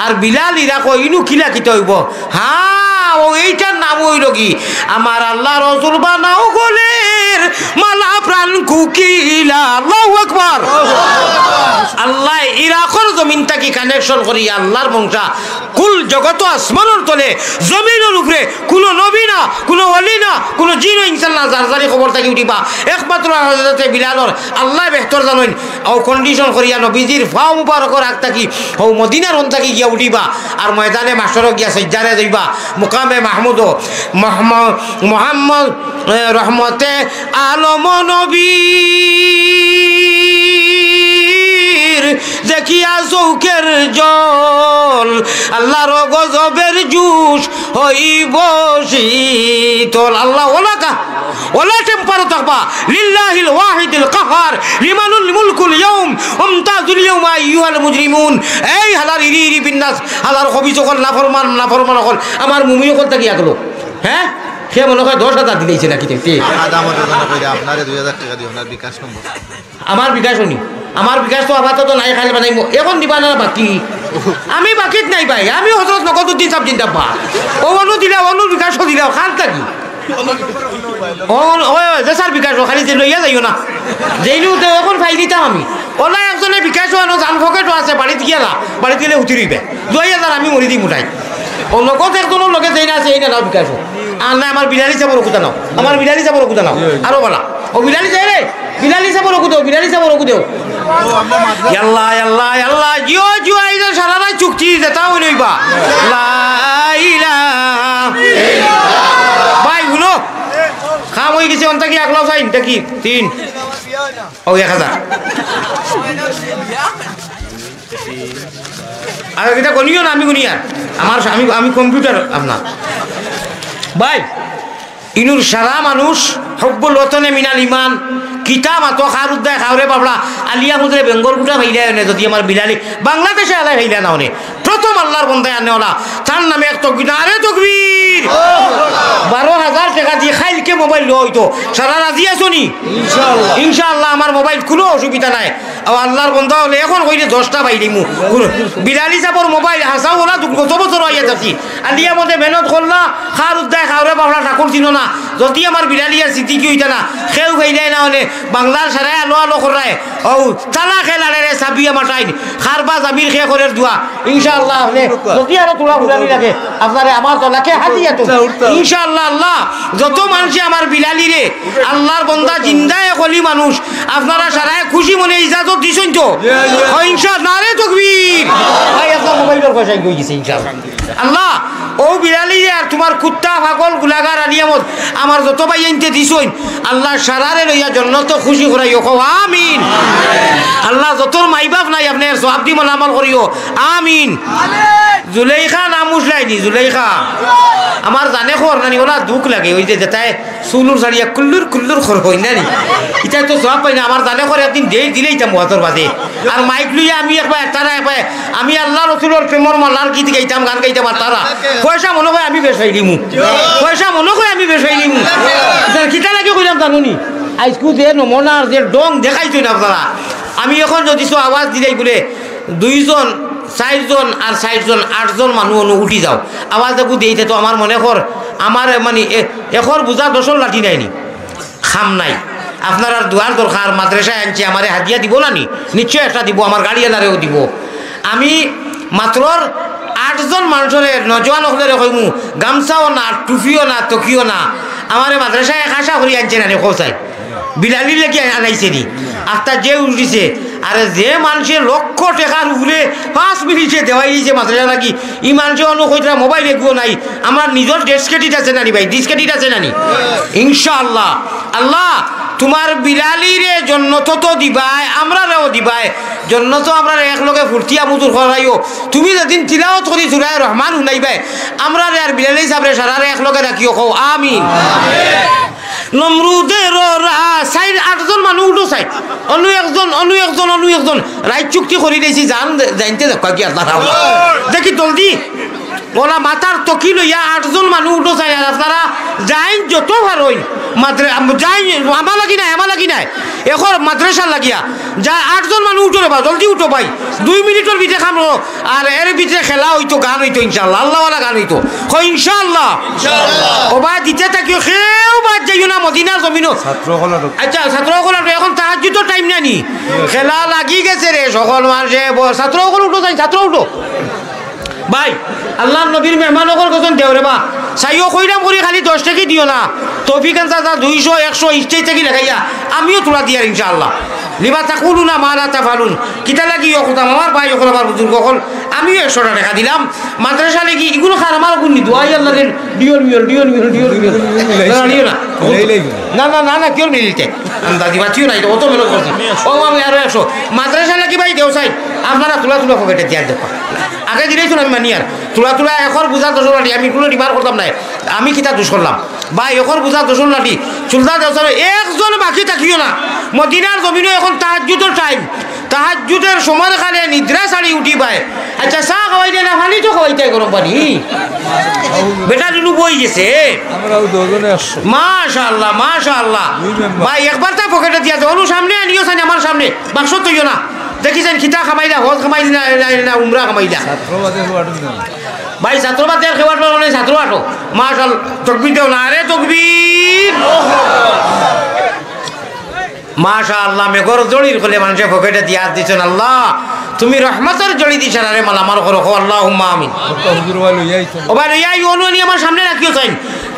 আর বিলালিরা কয়, "ইনো কিলা কিতা অইবো?" হ্যাঁ, অউ এইটার নাম অইলো কি, "আমার আল্লাহ রসুল বানাও গলের মালা প্রাণ কুকিলা।" আল্লাহু আকবার। আল্লায় ইরাকর জমিন থাকি connection করি আল্লাহর বংশা কুল জগত আসমানর তলে, জমিনর উপরে কুনু নবী না, কুনু ওলি না, কুনু জিন ও ইনসান না, যার যারি কবর থাকি উঠিবা, একমাত্র হযরতে বিলালর আল্লায় বেহতর জানইন। অউ condition করিয়া নবীজির পাও মুবারকর আগ থাকি, অউ মদিনার অন থাকি গিয়া উঠিবা, আর ময়দানে মাশরো গিয়া সইজ্জারে যাইবা, মুকামে মাহমুদো মোহাম্মদ, মোহাম্মদ, এ, রহমতে আলম নবীর দেখিয়া চউখের জল, আল্লাহর গজবের জুশ হইব শীতল। আল্লাহ ওলা কা-, ওলা temper থাকবা। লিল্লাহিল ওয়াহিদিল কাহহার, লিমানুল মুলকুল ইয়াউম, ওয়ামতাজুল ইয়াউমা আইয়ুহাল মুজরিমুন। এই হালার ইরি ইরি বিন্দাস, হালার খবিস অকল, নাফরমান, নাফরমান অকল, আমার মুমিন অকল থাকি আগলো। হ্যাঁ? সে মনে হয় দশ হাজার দিলাইছে নাকি তে? আদা মতো জানা কইরা আপনারে দুই হাজার টেকা দিও, আপনার বিকাশ নম্বর। আমার বিকাশ নি, আমার বিকাশ তো আপাতত নাই, খালি বানাইমু। এখন দিবা না বাকি? আমি বাকিত নাই ভাই, আমি হযরত নকদউদ্দিন সাব জিন্দাবাদ। অউ অনু দিলা, অনু বিকাশও দিলা, খান থাকি। ও, ও, ও, যে স্যার বিকাশ, ও খালি যে লইয়া যাইও না। যেইনু তো এখন ফাই দিতাম আমি। ওলা একজনে বিকাশও আনো, জান পকেটও আছে, বাড়িত গিয়া না, বাড়িত গেলে উঠি রইবে। দুই হাজার আমি মরি দিমু তাই। ও নগদ একজনর লগে যেই না আছে, এই না নাও বিকাশও। আর না, আমার বিলালি সাবর অগুতা নাও, আমার বিলালি সাবর অগুতা নাও। আরো বালা। ও বিলালি যাই রে, বিলালি সাবর অগুদেও, বিলালি সাবর অগুদেও। ইয়াল্লা, ইয়াল্লা, ইয়াল্লা, জিও, জিও, এই যে সারা রাত চুক্তি, যেটা হইল হইবা। লা ইলাহা। ভাই, হুনো। কাম হয়ে গেছে, অন্তা কি এক লাখ চাই, দেখি, তিন। ও, এক হাজার। আর এটা গনিও না, আমি গনিয়ার। আমার, আমি, আমি computer আপনার। ভাই, ইনুর সারা মানুষ, হুব্বুল ওয়াতানে মিনাল ইমান, কিতা মাতো খার উদ্দায় খাওরে বাবলা, আলিয়া মুজরে বেঙ্গর গুটা ফাইলা অনে, যদি আমার বিলালি, বাংলাদেশে আলাই ফাইলা না অনে। প্রথম আল্লাহর বন্দায় আনে ওলা, তার নামে এক তকবীর, নারে তকবীর। বারো হাজার টেকা দি কাইলকে মোবাইল লওয়া অইতো। সারা রাজি আছো নি? ইনশাআল্লাহ। ইনশাআল্লাহ, আমার মোবাইল কুনু অসুবিধা নাই। ও আল্লাহর বন্দা অকলে, এখন কইলে দশটা পাইলিমু। বিলালি সাবর মোবাইল হাছাউ ওলা দু-, গত বছর আইয়া যাচ্ছি। আলিয়া মতে মেহনত করলা, খার উদ্দায় খাওরে বাবলা ঠাকুর চিনো না। যদি আমার বিলালি আর সিদ্দিকি অইতা না, কেউ ফাইলাই না অনে, বাংলার সারায় আলো আলো কররায়। ও তালা খেলারে রে সাবিয়া মাটাইন, খারবা জামির খে করের দোয়া। ইনশাআল্লাহ, আপনি যদি আরো তোলা ফুলানি লাগে, আপনারে আমার তলাকে হাতিয়া তো। ইনশাআল্লাহ, আল্লাহ, যত মানুষে আমার বিলালি রে, আল্লাহর বন্দা জিন্দায় কলি মানুষ, আপনারা সারায় খুশি মনে ইজাজত দিছইন তো? ও ইনশাআল্লাহ, নারে তকবীর। ভাই, আপনার মোবাইলর পয়সা গই গেছে, ইনশাআল্লাহ। আল্লাহ, ও বিলালি রে আর তোমার কুত্তা, পাগল, গুলাগার, আলিয়ামত, আমার যত ভাই আনতে দিছইন, আল্লাহ সারারে লইয়া জন্নত খুশি করাইও, কও আমিন। আল্লাহ যতর মাই বাপ নাই, আপনি এর সওয়াব দি মালামাল করিও, আমিন। জুলেখা নাম উঠলাইনি, জুলেখা। আমার জানে খর নানি, ওলা দুঃখ লাগে, ওই যে যেটায় চুলুর সারিয়া কুল্লুর কুল্লুর খর হই নানি। ইটা তো সওয়াব পাই না, আমার জানে খর একদিন দেই দিলে ইটা মুহাতর বাদে। আর মাইক লইয়া আমি একবার তারা একবার, আমি আল্লাহ রসুলর প্রেমর মালার গীত গাইতাম, গান গাইতাম, আর তারা পয়সা মনে হয় আমি বেশ হইলিমু, পয়সা মনে হয় আমি বেশ হইলিমু। কিতা লাগে কইলাম জানো নি? আইজকু যে নমুনার যে ডং দেখাইছইন আপনারা, আমি এখন যদি তো আওয়াজ দিলাই বলে দুইজন, চাইরজন আর চাইরজন, আটজন মানুষ অনু উঠি যাও, আওয়াজ দেখু দেইতে তো আমার মনে কর, আমার মানে এ-, একর বুঝা দশর লাঠি নাইনি। খাম নাই। আপনারার দোয়ার দরকার, মাদ্রাসায় আনছি, আমারে হাদিয়া দিব না নি? নিশ্চয় একটা দিব, আমার গাড়ি আলারেও দিব। আমি মাত্রর আটজন মানুষরে, নজওয়ান অকলরে কইমু, গামছাও না, টুপিও না, তকিও না, আমারে মাদ্রাসায় এক আশা করি আনছে না রে, কও চাই। বিলালির লাগি আনাইছে নি। আখতা যে উঠিছে, আরে যে মানষে লক্ষ টেকার উপরে পাঁচ মিনিটে দেওয়াই দিছে মাদ্রাসা লাগি, ই মানষে অনু কইতরা মোবাইল এগুও নাই, আমার নিজর ডেস্কেটিট আছে না নি ভাই, ডিস্কেটিট আছে না নি? ইনশাআল্লাহ। আল্লাহ, তোমার বিলালিরে জন্নত তো দিবায়, আমরারেও দিবায়। জন্নত আমরারে একলগে ফুর্তিয়া মুজুর করাইও। তুমি যেদিন তিলাওয়াত করি সূরায়ে রহমান হুনাইবায়, আমরারে আর বিলালি সাবরে সারারে একলগে রাখিও, কও আমিন। নমরুদের ওরা সাইড আটজন মানুষ উঠো সাইড। অনু একজন, অনু একজন, অনু একজন। রাইত চুক্তি করি দিয়েছি, জান জানতে দেখো কি আল্লাহ। দেখি জলদি। ওলা মাথার তকি লইয়া আটজন মানুষ উঠো চাই, আর আপনারা যাইন যত পারইন, মাদ্রা-, আম-, যাইন, আমার লাগি নাই, আমার লাগি নাই, এখন মাদ্রাসার লাগিয়া, যা আটজন মানুষ উঠো রে বা, জলদি উঠো ভাই, দুই মিনিটর ভিতরে খামো, আর এর ভিতরে খেলা অইতো, গান অইতো ইনশাআল্লাহ, আল্লাহওয়ালা গান অইতো, কই ইনশাআল্লাহ। ও ভাই, দিতে থাকিও, কেউ বাদ যাইও না মদিনার জমিনো। ছাত্র অকল আর আচ্ছা, ছাত্র অকল আর এখন তাহাজ্জুদর টাইম না নি? খেলা লাগি গেছে রে, সকল মানষে ব-, ছাত্র অকল উঠো চাই, ছাত্র উঠো। ভাই, আল্লাহর নবীর মেহমান অকল কজন দেও রে বা। চাইও কইরাম করি খালি দশ টেকি দিও না। তৌফিক আনসার যা দুইশো, একশো, ইস্টেজ থাকি লেখাইয়া আমিও থুড়া দিয়ার ইনশাআল্লাহ। লিমা তাকুলুনা মা লা তাফআলুন। কিতা লাগি ইয়ে করতাম? আমার ভাই অকল, আমার বুজুর্গ অকল, আমিও একশোটা টেকা দিলাম। মাদ্রাসা লাগি ইগুলো খান আমার গুণ নিত। আই আল্লাহ রে, ডিওল মিওল, ডিওল মিওল, ডিওল মিওল। দাঁড়াইও না। না, না, না, না, কেউ মিলিতে। আন্দাজি বাঁচিও না, এটা অত মেহনত করছি। ও, আমি আরো একশো। মাদ্রাসা লাগি ভাই দেও চাই। আপনারা থুড়া থুড়া পকেটে দিয়া দেখবা। আগে দিলেই তো আমি মানি আর। থুড়া থুড়া একর বুঝা দশর লাঠি, আমি কোনো ডিমান্ড করতাম নাই। আমি কিতা দোষ করলাম? ভাই, একর বুঝা দশর লাঠি। চুলতা দশর একজন বাকি থাকিও না। মদিনার জমিনো এখন তাহাজ্জুদর টাইম। তাহাজ্জুদের সময়র কালে নিদ্রা ছাড়ি উঠি ভাই। আচ্ছা, চা খাওয়াইতে না, পানি তো খাওয়াইতে, গরম পানি। বেটা দুলু বই গেছে। আমরাও দুজনে একশো। মাশাআল্লাহ, মাশাআল্লাহ। দুই মেম্বার। ভাই, একবার তা পকেটে দিয়া যাও। অনু সামনে আনিও চাইন, আমার সামনে। বাক্স তৈও না। দেখি চাইন, কিতা খামাইলা, হজ খামাইলা না, না, না, উমরা খামাইলা। ছাত্র বাদে হওয়ার জন্য। ভাই, ছাত্র বাদে আর খেওয়ার পারো নাই, ছাত্র আটো। মাশাআল্লাহ, তকবীর দেও না রে, তকবীর। মাশাআল্লাহ, মেঘর জড়ির কলে মানষে পকেটে দিয়া দিছইন। আল্লাহ, তুমি রহমতর জড়ি দি সারারে মালামাল করো, কও আল্লাহুম্মা আমিন। ও ভাই, লইয়া আইতো। ও ভাই, লইয়া আইও, অনু আনি আমার সামনে রাখিও চাইন।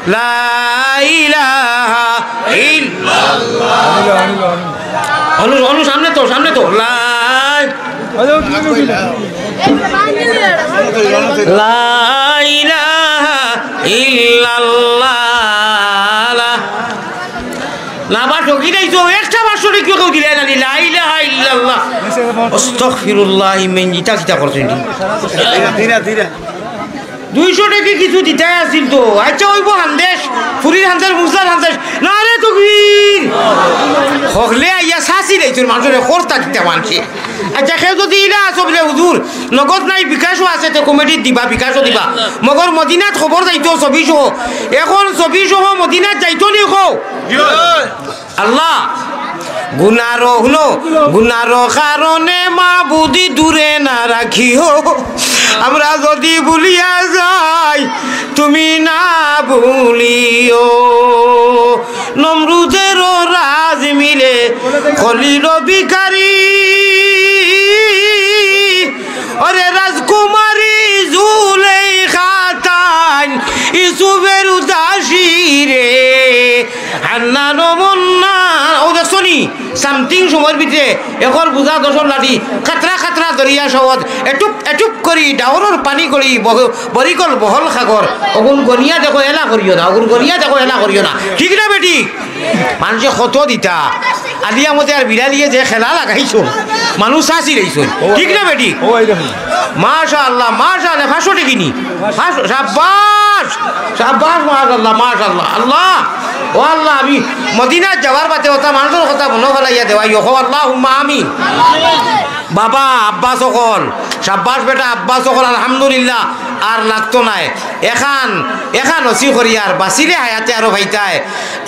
লা ইলাহা ইল্লাল্লাহ। আনিল, আনিল, আনিল। অনু, অনু, সামনে তো, সামনে তো। লা, আরে, ও, তুমি, তুমি। লা ইলাহা ইল্লাল্লাহ। লা, না, বা, ঠকি যাইছো, একটা পাঁচশো টেকা কেউ দিলে না, লা ইলাহা ইল্লাল্লাহ। আস্তাগফিরুল্লাহ, ইমেন, ইটা কিতা করছো এটি? ধীরে, ধীরে, ধীরে। দুইশো টেকা কিছু দিতায় আছিল তো। আচ্ছা, অইবো হান্দেশ, ফুরির হান্দেশ, মুসলার হান্দেশ। নারে তকবীর। হকলে আইয়া চাচি লাইছইন মানষরে, খরতা দিতা মানষে। আচ্ছা, কেউ যদি ইলা আছো বুলে, "হুজুর, নগদ নাই, বিকাশও আছে, তে কমিটিত দিবা, বিকাশও দিবা।" মগর মদিনাত খবর যাইতো ছবি সহ। এখন ছবি সহ মদিনাত যাইতো নি কও? আল্লাহ, গুনার, হুনো, গুনার কারণে মাবুদি দূরে না রাখিও। আমরা যদি ভুলিয়া যাই, তুমি না ভুলিও। নমরুদেরও রাজ মিলে খলিল ভিখারি। ওরে রাজকুমারী জুলেখা তাইন ইউসুফের উদাসী রে। হান্নান ও মন্নান, ও দেখছো নি? Something সময়র ভিতরে একর বুঝা দশর লাঠি, কাতরা কাতরা দরিয়া সহজ, এটুপ এটুপ করি ডাওরর পানি করি, বহ-, বরিকল বহল সাগর। অগুন গনিয়া দেখো, এলা করিও না, অগুন গনিয়া দেখো, এলা করিও না। ঠিক না বেটি? মানষে কত দিতা। আলিয়া মতে আর বিলালিয়ে যে খেলা লাগাইছো, মানুষ চাচি লাইছো। ঠিক না বেটি? ও, এই দেখো। মাশাআল্লাহ, মাশাআল্লাহ, পাঁচশো টেকা নি? পাঁচশো, সাব্বাস, সাব্বাস, মাশাআল্লাহ, মাশাআল্লাহ। আল্লাহ, ও আল্লাহ, আমি মদিনাত যাওয়ার বাদে অতা মানষর কথা মনো ফালাইয়া দেওয়াইও, কও আল্লাহুম্মা আমিন। বাবা, আব্বাস অকল, সাব্বাস বেটা, আব্বাস অকল, আলহামদুলিল্লাহ, আর লাগতো নায়। এখান, এখান ওসি করিয়ার, বাঁচিলে হায়াতে আরো পাইতায়।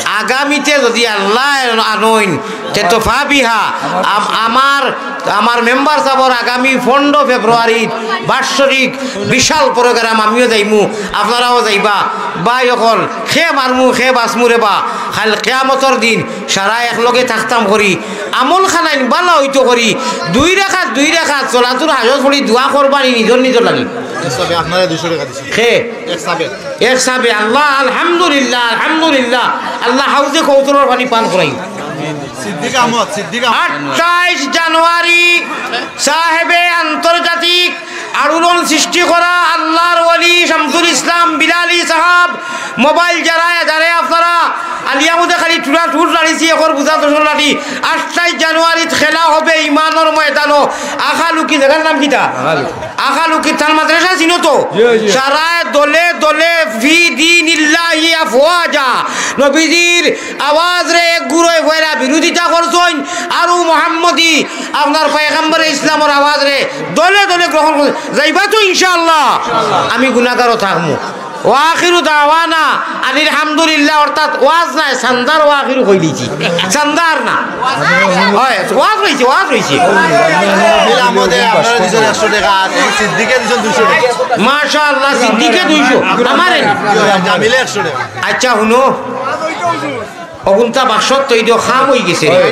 আগামীতে যদি আল্লায় আনইন, তে তো ফাবিহা। আম-, আমার, আমার মেম্বার সাবর আগামী পনেরো ফেব্রুয়ারির বাৎসরিক বিশাল program, আমিও যাইমু, আপনারাও যাইবা। ভাই অকল, কে মারমু, কে বাঁচমু রে বা, কাইল কিয়ামতর দিন সারা একলগে থাকতাম করি, আমল খানাইন বালা অইতো করি, দুই রাকাত, দুই রাকাত সলাতুল হাজত পড়ি দোয়া করবা নি নিজর নিজর লাগি। এক সাবে আপনারে দুইশো টেকা দিছি। কে? এক সাবে। এক সাবে, আল্লাহ, আলহামদুলিল্লাহ, আলহামদুলিল্লাহ। আল্লাহ হাউজে কৌতরর পানি পান করাই। সিদ্দিক আহমদ, সিদ্দিক আহমদ। আঠাইশ জানুয়ারি সাহেবে আন্তর্জাতিক আলোড়ন সৃষ্টি করা আল্লাহর ওলি শামসুল ইসলাম বিলালি সাহাব, মোবাইল যারা, যারা আপনারা আলিয়ামুদে খালি টুরা টুর লাড়িছি, একর বুঝা দশর লাঠি। আঠাইশ জানুয়ারিত খেলা হবে ইমানর ময়দানো। আখালুকি, জাগার নাম কিতা? আখালুকি। আখালুকি, তার মাদ্রাসা চিনো তো? জি, জি। সারায় দলে দলে ফি দিনিল্লাহি ফওয়াজা, নবীজির আওয়াজরে এক গুরুয়ে ফয়রা বিরোধিতা করছইন, আর ও মোহাম্মদী আপনার পয়গম্বরে ইসলামর আওয়াজরে দলে দলে গ্রহণ করছইন। যাইবা তো ইনশাআল্লাহ? আমি গুনাহগারও থাকমু। ওয়া আখিরু দাওয়ানা আনিল হামদুলিল্লাহ, অর্থাৎ ওয়াজ নায়, চান্দার ওয়া আখিরু কইলিছি। চান্দার না। হয়, ওয়াজ অইছে, ওয়াজ অইছে। মিলা মধ্যে আপনারা দিছেন একশো টাকা, আর এই সিদ্দিকে দিছেন দুইশো টাকা। মাশাআল্লাহ, সিদ্দিকে দুইশো, আমারে নি। জামিলে একশো টাকা। আচ্ছা, হুনো। অগুনতা বাক্সত তৈ দিও, খাম অই গেছে। ওই,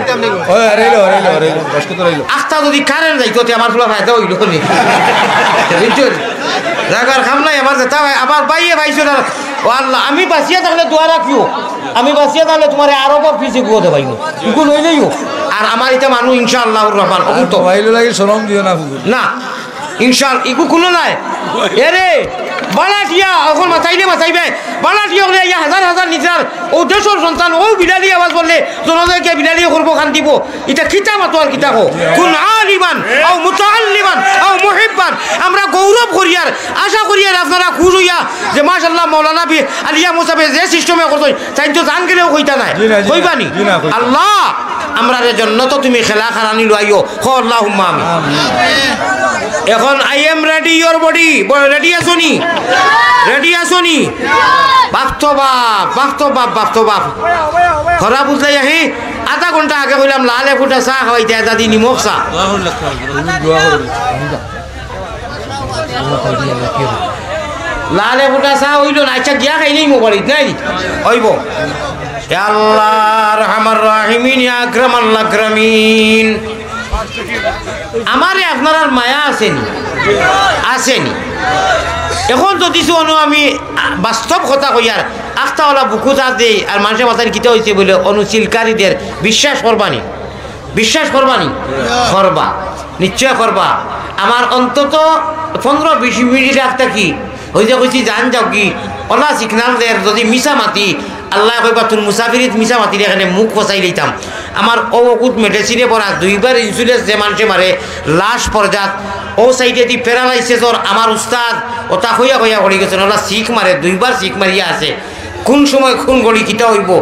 ওই, আর এলো, আর এলো, আর এলো, দশ কত রইলো? আখতা যদি কারেন্ট যাইতো, তে আমার পুরা ফায়দা অইলো নি। বুঝছো নি? জাগার খাম নাই, আমার যেতা ভাই, আমার ভাইয়ে ভাইছো না। ও আল্লাহ, আমি বাঁচিয়া থাকলে দোয়া রাখিও। আমি বাঁচিয়া থাকলে তুমারে আরবর পিছে গুয়া দেবাইমু। ইগু লইলেইও। আর আমার ইতা মানুষ ইনশাআল্লাহুর রহমান, অগুন তো। ভাইলো লাগি শরম দিও না, হুজুর। না। ইনশাল, ইগু কুনু নাই। এরে, বালাটিয়া, অখন মাতাইলে মাতাইবে। বালাটিয়া অকলে ইয়া হাজার হাজার নিচার, অউ দেশর সন্তান, অউ বিলালি আওয়াজ করলে, জনতাকে বিলালি করবো, কান্দিবো। ইতা কিতা মাতো আর কিতা কও? কুন আলিমান, আও মুতাআল্লিমান, আও মুহিব্বান। আমরা গৌরব করিয়ার, আশা করিয়ার আপনারা খুশ অইয়া যে মাশাআল্লাহ মাওলানা বি-, আলিয়া মুসাফে যে সিস্টেমে করছইন, তাইন তো জান গেলেও কইতা নায়। জি না, জি না, কইবা নি? জি না, কইতা। আল্লাহ, আমরারে জন্নতো তুমি খেলা খারানি লইও। কও আল্লাহুম্মা আমিন। আমিন। এখন I am ready, your body। ব-, ready আছো নি? Ready আছো নি? বাপ তো বাপ, বাপ তো বাপ, বাপ তো বাপ। খরা বুঝলাই আহি, আধা ঘন্টা আগে কইলাম লালে ফুটা চা খাওয়াইতে, দাদি নিমক চা। লালে ফুটা চা অইলো না, আচ্ছা গিয়া খাইলেই মোবাইল নাই অইবো। ইয়া আল্লাহ, আরহামার রাহিমিন, ইয়া আকরামাল আকরামিন। আমারে আপনারার মায়া আছে নি? আছে নি? এখন যদি শুনো আমি বাস্তব কথা কইয়ার, আখতাওয়ালা বুকু চা দেই, আর মানষে মাতাইন কিতা অইছে বলে অনুশীলকারীদের বিশ্বাস করবা নি? বিশ্বাস করবা নি? করবা, নিশ্চয় করবা। আমার অন্তত পনেরো বিশ মিনিট রাখতা কি? অউ যে কইছি জান যাও কি? অলা signal দের যদি মিছা মাতি, আল্লায় কইবা তুই মুসাফিরিত মিছা মাতির এখানে মুখ ফসাই লইতাম। আমার অউ অগুত মেডিসিনে পড়া, দুইবার ইন্স্যুরেন্স যে মানষে মারে, লাশ পর্যাত, অউ সাইডেদি প্যারালাইসিসর আমার উস্তাদ, অতা কইয়া কইয়া পড়ি গেছইন, অলা শিক মারে, দুইবার শিক মারিয়া আছে। কুন সময় কুন ঘড়ি কিতা অইবো?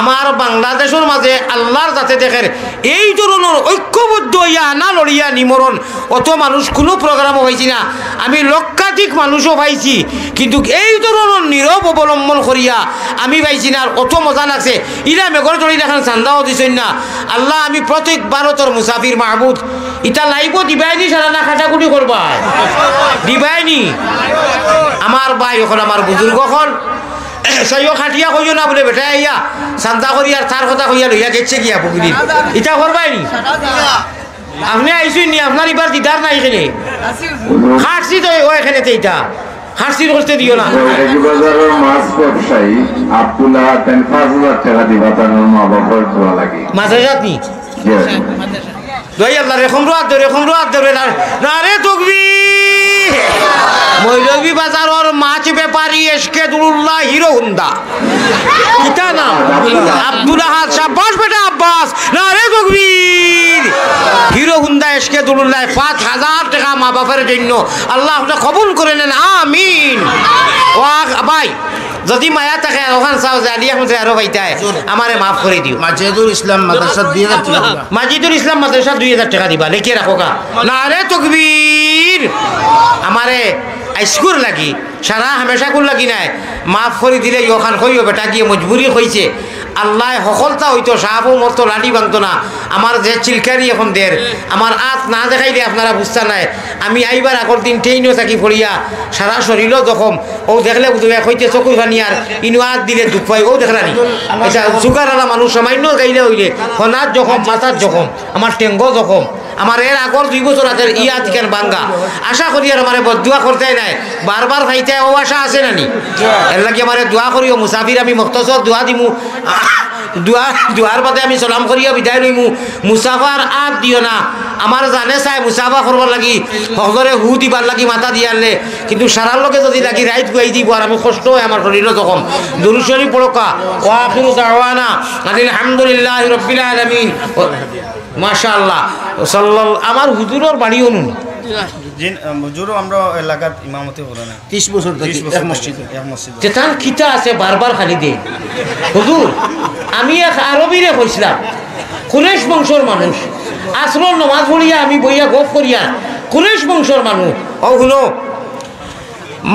আমার বাংলাদেশর মাঝে আল্লার জাতে দেখের এই ধরনর ঐক্যবদ্ধ অইয়া না লড়িয়া নিমরণ অত মানুষ কুনু প্রোগ্রামো পাইছি না। আমি লক্ষাধিক মানুষও পাইছি, কিন্তু এই ধরনর নীরব অবলম্বন করিয়া আমি পাইছি না। আর অত মজা লাগছে, ইলা মেঘর তরি লাখান চান্দাও দিছইন না। আল্লাহ, আমি প্রত্যেক ভারতর মুসাফির মাহবুদ, ইতা লাইভও দিবায়নি সারা না কাটাকুটি করবায়? দিবায়নি? আমার ভাই অকল, আমার বুজুর্গ অকল, সাইও খাটিয়া কইও না বলে বেটা আইয়া চান্দা করি আর তার কথা কইয়া লইয়া গেছে গিয়া বুগিদিন। ইতা করবায়নি? আপনে আইছইন নি, আপনার ইবার দিদার নাই কেনে? খাটছি তো ও এখানে তে ইতা। খাটছির করতে দিও না। মৌলভীবাজারর মাছ ব্যবসায়ী আব্দুল আহাদ তাইন পাঁচ হাজার টাকা দিবা তান মা বাবার দোয়া লাগি। মাদ্রাসাত নি? জি। দোয়াই আল্লাহ রে, কমরো আত ধরে, কমরো আত ধরে না। নারে তকবীর। মৌলভীবাজারর মাছ ব্যাপারী এসকে দুরুল্লাহ হিরো হুন্দা। কিতা নাম? আব্দুল আহাদ, শাবাশ বেটা আব্বাস। নারে তকবীর। হিরো হুন্দা এসকে দুরুল্লাহ পাঁচ হাজার টাকা মা বাপের জন্য। আল্লাহ আপনি কবুল করে নেন, আমিন। ও আখ-, ভাই, যদি মায়া থাকে, ওখান চাও যে আলী আহমদ আরো পাইতায়, আমারে মাফ করে দিও। মাজেদুল ইসলাম মাদ্রাসা দুই হাজার টাকা দিবা। মাজেদুল ইসলাম মাদ্রাসা দুই হাজার টাকা দিবা, লেখিয়া রাখো গা। নারে তকবীর। আমারে আইসকুর লাগি, সারা হামেশাকুর লাগি নায়, মাফ করি দিলে ইয়খান কইও বেটা গিয়ে মজবুরি কইছে। আল্লায় হকলতা অইতো, সাপ ও মরতো লাঠি ভাঙতো না। আমার যে চিলকারি এখন দের, আমার আত না দেখাইলে আপনারা বুঝতা নায়। আমি আইবার আগর দিন ট্রেইনো থাকি পড়িয়া সারা শরীরও জখম। ও দেখলে বুঝবে, কইতে চকুর পানি আর ইনো আত দিলে দুখ পাই। ও দেখলানি, এটা সুগার আলা মানুষ সামান্য গাইলে অইলে হনাত জখম, মাথার জখম, আমার টেঙ্গো জখম। আমার এর আগর দুই বছর আগের ইয়া তিকান বাঙ্গা। আশা করি আর আমারে বদদোয়া করতে নাই। বারবার খাইতে ও আশা আছে না নি? এর লাগি আমারে দোয়া করিও, মুসাফির আমি মখতসর দোয়া দিমু। দোয়া, দোয়ার বাদে আমি সালাম করিয়া বিদায় লইমু। মুসাফার আত দিও না। আমার জানে চায় মুসাফা করবার লাগি, হকলরে হু দিবার লাগি মাথা দিয়ারলে। কিন্তু সারার লগে যদি লাগি রাইত গুয়াই দিব আর আমি কষ্ট হয় আমার শরীরও তখন। দুরুদ শরীফ পড়কা। ওয়া আখিরু দাওয়ানা আনিল হামদুলিল্লাহি রাব্বিল আলামিন। মাশাআল্লাহ। সাল্লাল-, আমার হুজুরর বাড়ি অনুন। জি, আম, হুজুরও আমরা এলাকাত ইমামতি করে না। ত্রিশ বছর থাকি ত্রিশ বছর এক থাকি মসজিদে। এক মসজিদে। তে তান কিতা আছে বারবার খালি দেইন? হুজুর, আমি এক আরবিরে কইছিলাম, কুরেশ বংশর মানুষ, আসরর নমাজ পড়িয়া আমি বইয়া গফ করিয়া, কুরেশ বংশর মানুষ। ও হুনো,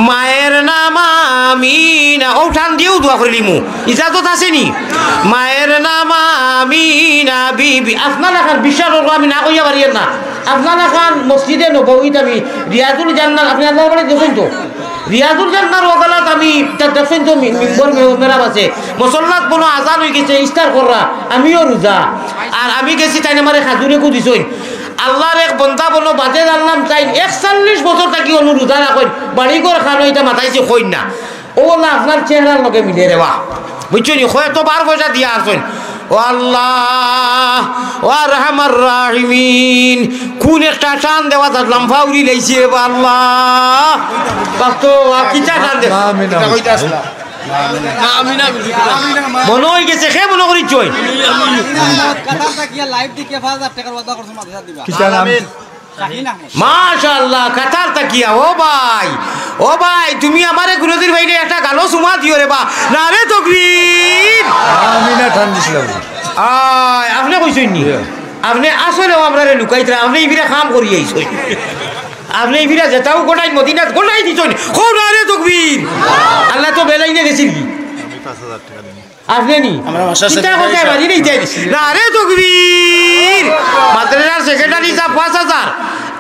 মায়ের নাম আমিনা, ও টান দিয়াউ দোয়া করিলিমু, ইজাজত আছে নি? মায়ের নাম আমিনা বিবি। আপনার লাখান বিশ্বাস করবো, আমি না কইয়া পারিয়ার না। আপনার লাখান মসজিদে নববীত আমি রিয়াজুল জান্নাত, আপনে আল্লাহর বাড়ি দেখছইন তো? রিয়াজুল জান্নাতর ওখানাত আমি তা দেখছইন তো মি-, মিম্বর মে-, মেরাব আছে। মুসল্লাত বনো আজান অইগেছে, ইফতার কররা, আমিও রোজা। আর আমি গেছি, তাইন আমারে খাজুর একু দিছইন। আল্লাহর এক বন্দা বনো বাদে জানলাম, তাইন একচল্লিশ বছর থাকি অনো রোজা রাখইন, বাড়ি ঘর খানো ইতা মাতাইছে কইন না। ও আল্লাহ, আপনার চেহারার লগে মিলে রে বা। বুঝছো নি? কয়তো বার পয়সা দিয়া আছইন। ও আল্লাহ, ও আরহামার রাহিমিন, কোন একটা টান দেওয়া থাকলাম, ফাউরি লাইছি রে বা আল্লাহ। বাস তো, আর কিতা টান দে? মনো অইগেছে, কে মনো করিছইন? কাতার থাকিয়া live দেখিয়া পাঁচ হাজার টেকার ওয়াদা করছো মাদ্রাসা দিবা। কিতা নাম? মাশাআল্লাহ, কাতার থাকিয়া। ও ভাই, ও ভাই, তুমি আমারে কুনুদিন পাইলে একটা গালো চুমা দিও রে বা। নারে তকবীর। আমি না টান দিছিলাম। আয়, আপনে কইছইন নি? ইয়া। আপনে আসলেও আমরারে লুকাইতরা, আপনে ইবিরা কাম করি আইছইন। আপনে ইবিরা যেতাউ গোটাই মদিনাত গোটাই দিছইন। কও নারে তকবীর। আল্লাহ তো বেলাইনে গেছিল কি? আপনে নি? আমরা মাস্টার চিন্তা সাহেব করতে পারি নি, যাই। নারে তকবীর! মাদ্রাসার সেক্রেটারি সাব পাঁচ হাজার।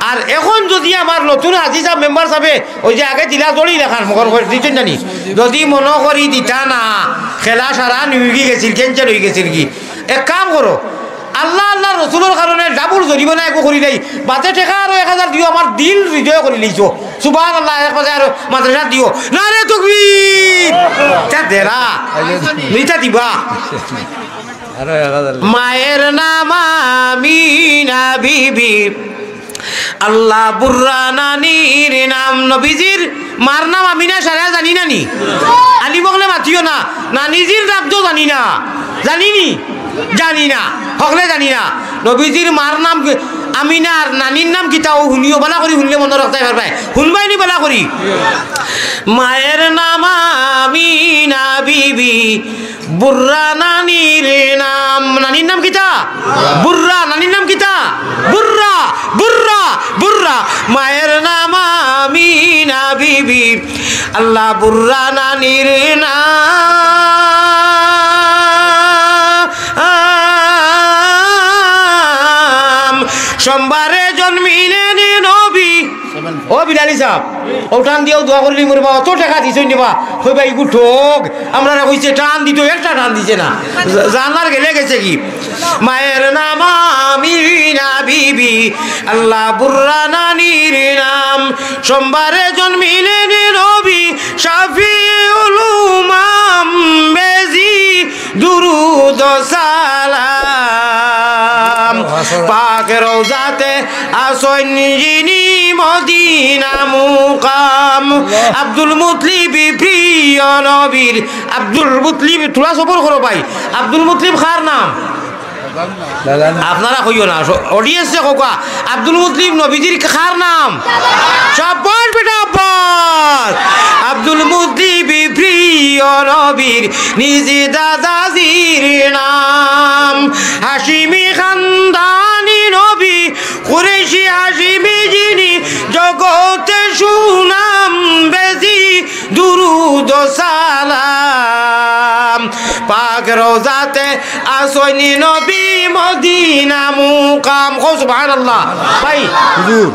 আর এখন যদি আমার নতুন হাজি সাব মেম্বার সাবে ওই যে আগে দিলা দড়ি দেখান, মগর করে দিছইন জানি। যদি মনো করি দিতা না, খেলা সারা নিউগি গেছিল, cancel অইগেছিল কি? এক কাম করো, আল্লাহ, আল্লাহর রসুলর কারণে ডাবল জরিমানা একু করি দেই। বাদে টেকা আরো এক হাজার দিও, আমার দিল হৃদয় করি লইছো। সুবহানাল্লাহ, এক বাদে আরো মাদ্রাসা দিও। নারে তকবীর! ইতা দেরা। ইতা দিবা। আরো এক হাজার। মায়ের নাম আমিনা বিবি। আল্লাহ বুর্রা নানির নাম। নবীজির মার নাম আমিনা সারা জানি না নি? আলিম অকলে মাতিও না। নানিজির নাম তো জানি না। জানি নি? জানি না। হকলে জানি না। নবীজির মার নাম কি? আমিনা। আর নানির নাম কিতা? ও হুনিও, বালা করি হুনলে মনো রাখতায় পারবায়। হুনবায় নি বালা করি? মায়ের নাম আমিনা বিবি, বুর্রা নানির নাম। নানির নাম কিতা? বুর্রা। নানির নাম কিতা? বুর্রা, বুর্রা, বুর্রা। মায়ের নাম আমিনা বিবি, আল্লাহ বুর্রা নানির নাম। সোমবারে জন্মিলেন নবী। ও বিলালি সাব, ও টান দিয়াউ দোয়া করিলিমু রে বা, অত টেকা দিছইন রে বা। কইবা ইগু ঠগ, আমরারে কইছে টান দিতো, একটা টান দিছে না। জা-, জানার গেলে গেছে কি? মায়ের নাম আমিনা বিবি, আল্লাহ বুর্রা নানির নাম। সোমবারে জন্মিলেন নবী, শাফিউল উমাম, বেশি দুরুদ সালাম। পাক রওজাতে আছইন যিনি, মদিনা মুকাম। আব্দুল মুতলিব প্রিয় নবীর, আব্দুল মুতলিব, থুড়া সবর করো ভাই। আব্দুল মুতলিব কার নাম? আপনারা কইও না, audience এ কউক্কা। আব্দুল মুতলিব নবীজির কার নাম? শাবাশ বেটা, আব্বাস। আব্দুল মুতলিব প্রিয় নবীর নিজ দাদাজির নাম। হাশিমি খানদানি নবী, কুরেশি হাশিমি যিনি, জগতে সুনাম বেশি দুরুদ সালাম। পাক রওজাতে আছইন নবী, মদিনা মুকাম। কও সুবহানাল্লাহ। ভাই, হুজুর।